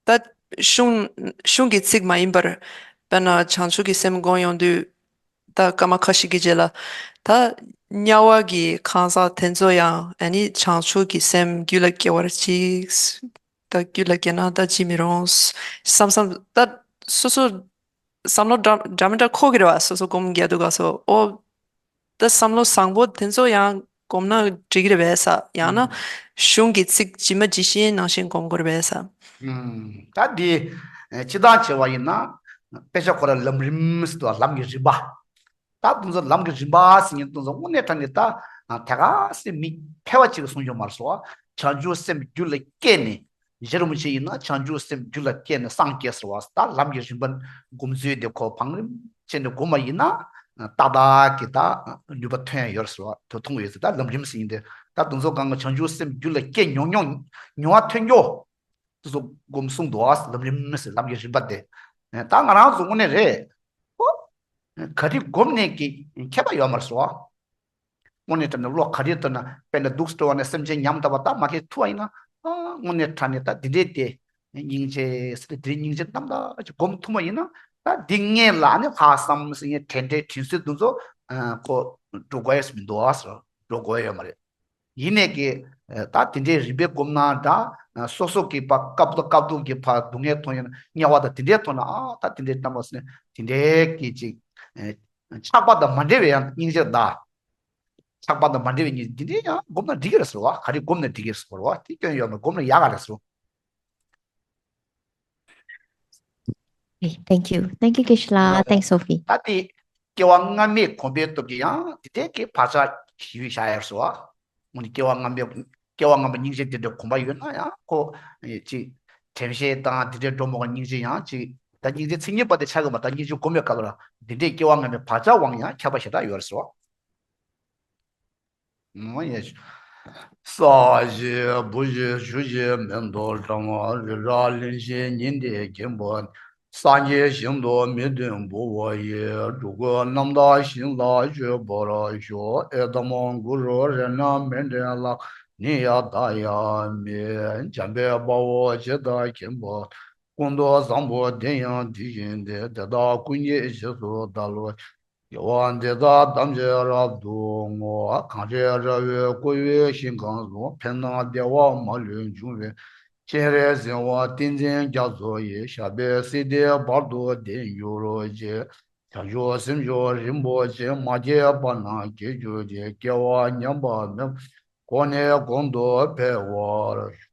ད་གཞུང་གཞུང་གི་ཚིག་མ་ཡིན་པར། དཔེར་ན་བྱང་ཆུབ་ཀྱི་སེམས་སྒོམ་ཡོང་དུས། ད་སྐར་མ་ཁ་ཤས་ཀྱི་རྗེས་ལ། ད་དམྱལ་བ་གི་གང་ཟག་དེ་ཚོ་ཡང་ཨ་ནི་བྱང་ཆུབ་ཀྱི་སེམས་རྒྱུད་ལ་སྐྱེ་བར་གྱིས། ད་རྒྱུད་ལ་སྐྱེས་ན་ད་ཅི་མི་རུང་བསམ་བསམ་ད་སོ་སོ་བསམ་བློ་འདྲ་འདྲ་མི་འདྲ་འཁོར་གྱི་རེད་བ། སོ་སོ་སྒོམ་རྒྱག་དུས་སྐབས་སུ། ཨོ། ད་བསམ་བློ་བཟང་པོ་དེ་ཚོ་ཡང་སྒོམ་ན་འགྲིག་གི་རེད་པས་ཟེར། ཡང་ན་ཨུམ། གཞུང་གི་ཚིག་ཇི་མ་ཇི་བཞིན་ནང་བཞིན་སྒོམ་དགོས་རེད་པས་ཟེར། ཨུམ། ད་འདི་ཨེ་སྤྱིར་བཏང་བྱས་པ་ཡིན་ན་དཔེ་ཆ་ཁོ་ར་ལམ་རིམ་ཟེར་དུས་ལམ་གྱི་རིམ་པ། ད་དེ་ཚོ་ལམ་གྱི་རིམ་པ་ཟེར་མཁན་དེ་ཚོ་དངོས་གནས་དྲང་གནས་ད་ཨ་ད་ག་སེ་མི་ཕལ་པ་ཅིག་གིས་གསུངས་ཡོད་མ་རེད་ཟེར་བ། བྱང་ཆུབ་སེམས་རྒྱུད་ལ་སྐྱེས་ནས། རྗེ་རིན་པོ་ཆེ་ཡིན་ན་བྱང་ཆུབ་སེམས་རྒྱུད་ལ་སྐྱེས་ནས་སངས་རྒྱས་ཟེར་བ། ད་ལམ་གྱི་རིམ་པ་སྒོམ་ཚུལ་དེ་ཁོ་བང་རིམ་བྱས་ནས་སྒོམ་པ་ཡིན་ན་ཏག་ཏག་གི་ད་ནུས་པ་ཐོན་ཡ་ཡོད་ཟེར་བ་དེ་མཐོང་ཡོད་ཟེར། ད་ལམ་རིམ་ཟེར་ཡིན་ཏེ་ད་དེ་ཚོ་གང་ག་བྱང་ཆུབ་སེམས་རྒྱུད་ལ་སྐྱེས་མྱོང་མྱོང་མྱོང་བ་ཐོན་རྒྱུ་དེ་ཚོ་སྒོམ་གསུངས་འདུག་ཨ། ལམ་རིམ་ཟེར་ལམ་གྱི་རིམ་པ་དེ། ད་ང་རང་ཚོ་དངོས་གནས་རེད། ཨོ། ག་རེ་སྒོམ་ནས་ཀྱི་ཁྱད་པར་ཡོད་མ་རེད་ཟེར་བ། དངོས་གནས་དྲང་གནས་བློ་ག་རེ་གཏོང་ན་དཔེར་ན་སྡུག་སྤྲོ་བ་ནས་སེམས་ཅན་ཉམས་ལྟ་བ་ད་མ་ཁེལ་ཐུབ་པ་ཡིན་ན། ཨ་དངོས་གནས་དྲང་གནས་ད་འདི་འདྲའི་དེ་སྙིང་རྗེ་ཟེར་དེ་འདྲའི་སྙིང་རྗེ་རྣམ་དག་ཅིག་སྒོམ་ཐུབ་པ་ཡིན་ན། ད་འདི་སྔོན་ལ་ཨ་ནི་ལྷག་བསམ་ཟེར་ཡས་དྲན་འདྲའི་དྲན་གསོ་དེ་ཚོ་ཨ་ཁོ་འགྲོ་དགོས་ཡས་མི་འདུག་ཨ་ཟེར། འགྲོ་དགོས་ཡོད་མ་རེད། ཡིན་ནས་ཀྱི་ད་དེ་འདྲའི་རིམ་པས་བསྒོམས་ན་འདྲ། སོ་སོ་གི་ཕར་སྐབས་དང་སྐབས་དུ་གི་ཕར་སྡུག་བསྔལ་མཐོང་ཡོད་ན་དམྱལ་བ་དང་དེ་འདྲའི་མཐོང་ན་ཨ་ད་དེ་འདྲའི་གཏམ་པ་ཟེར་ནས་དེ་འདྲའི་གི་ཅིག་ཆགས་པ་དང་མ་འབྲེལ་བའི་ཡང་སྙིང་རྗེ་དང་། ཆགས་པ་དང་མ་འབྲེལ་བའི་སྙིང་རྗེ་འདི་འདྲའི་ཡང་བསྒོམས་ན་འགྲིག་གི་རེད་ཟེར་བ། ག་རེ་བསྒོམས་ན་འགྲིག་གི་རེད་ཟེར་བ། དེ་སྐྱོན་ཡོད་མ་བསྒོམས་ན་ཡག་ག་རེད་ཟེར། Okay, thank you. Thank you, Geshe-la. Thanks, Sophie. ད་དེ་སྐྱེ་བ་སྔ་མའི་གོམས་པའི་སྟོབས་ཀྱིས་ཡང་དེ་འདྲའི་གི་བག་ཆགས་ཞི་བའི་བྱ་ཡར་སོ། འོ་ནི་སྐྱེ་བ་སྔ་མའི་སྐྱེ་བ་སྔ་མ་སྙིང་རྗེ་དེ་འདྲ་གོམས་པ་ཡོད་ན་ཡང་ཁོ་ཅིག་དྲན་ཤེས་དང་དེ་འདྲའི་འགྲོ་མོ་ག་སྙིང་རྗེ་ཡང་ཅིག་ ད་སྙིང་རྗེ་མཚན་ཉིད་པ་དེ་ཆགས་ཀྱི་མ། ད་སྙིང་རྗེ་སྒོམ་པའི་སྐབས་ལ་འདི་འདྲའི་སྐྱེ་བ་སྔ་མའི་བག་ཆགས་དབང་ཡང་ཁྱབ་པ་ཞེ་དྲག་ཡོད་རེད་ཟེར་བ། ས་གཞི་བུ་གཞི་ཆུ་གཞི་མེ་ཏོག་སྦྲང་བ་རི་རབ་གླིང་བཞི་ཉི་ཟླའི་མགོན་པོ། སངས་རྒྱས་ཞིང་དུ་མི་མཐུན་བུ་བ་ཡི། འགྲོ་ཀུན་རྣམ་དག་ཞིང་ལ་སྤྱོད་པར་ཤོག་ཨེ་དམ་གུ་རུ་རཏྣ་མཎྜལ་ལགས། ནི་ཡ་ད་ཡ་མི། འཇམ་དཔལ་དཔའ་བོས་ཇི་ལྟར་མཁྱེན་པ། ཀུན་ཏུ་བཟང་པོ་དེ་ཡང་དེ་བཞིན་ཏེ། དེ་དག་ཀུན་གྱི་རྗེས་སུ་བདག་སློབ་ཅིང་། དགེ་བ་འདི་དག་ཐམས་ཅད་རབ་ཏུ་བསྔོ། གངས་རི་ར་བས་བསྐོར་བའི་ཞིང་ཁམས་སུ། ཕན་དང་བདེ་བ་མ་ལུས་འབྱུང་བའི། སྤྱན་རས་གཟིགས་དབང་ཏིང་འཛིན་རྒྱ་མཚོ་ཡི། ཞབས་པད་སྲིད་མཐའི་བར་དུ་བརྟན་གྱུར་ཅིག་བྱང་ཆུབ་སེམས་མཆོག་རིན་པོ་ཆེ། མ་སྐྱེས་པ་རྣམས་སྐྱེ་གྱུར་ཅིག་སྐྱེ་བ་ཉམས་པ་མེད། གོང་ནས་གོང་དུ་འཕེལ་བར་ཤོག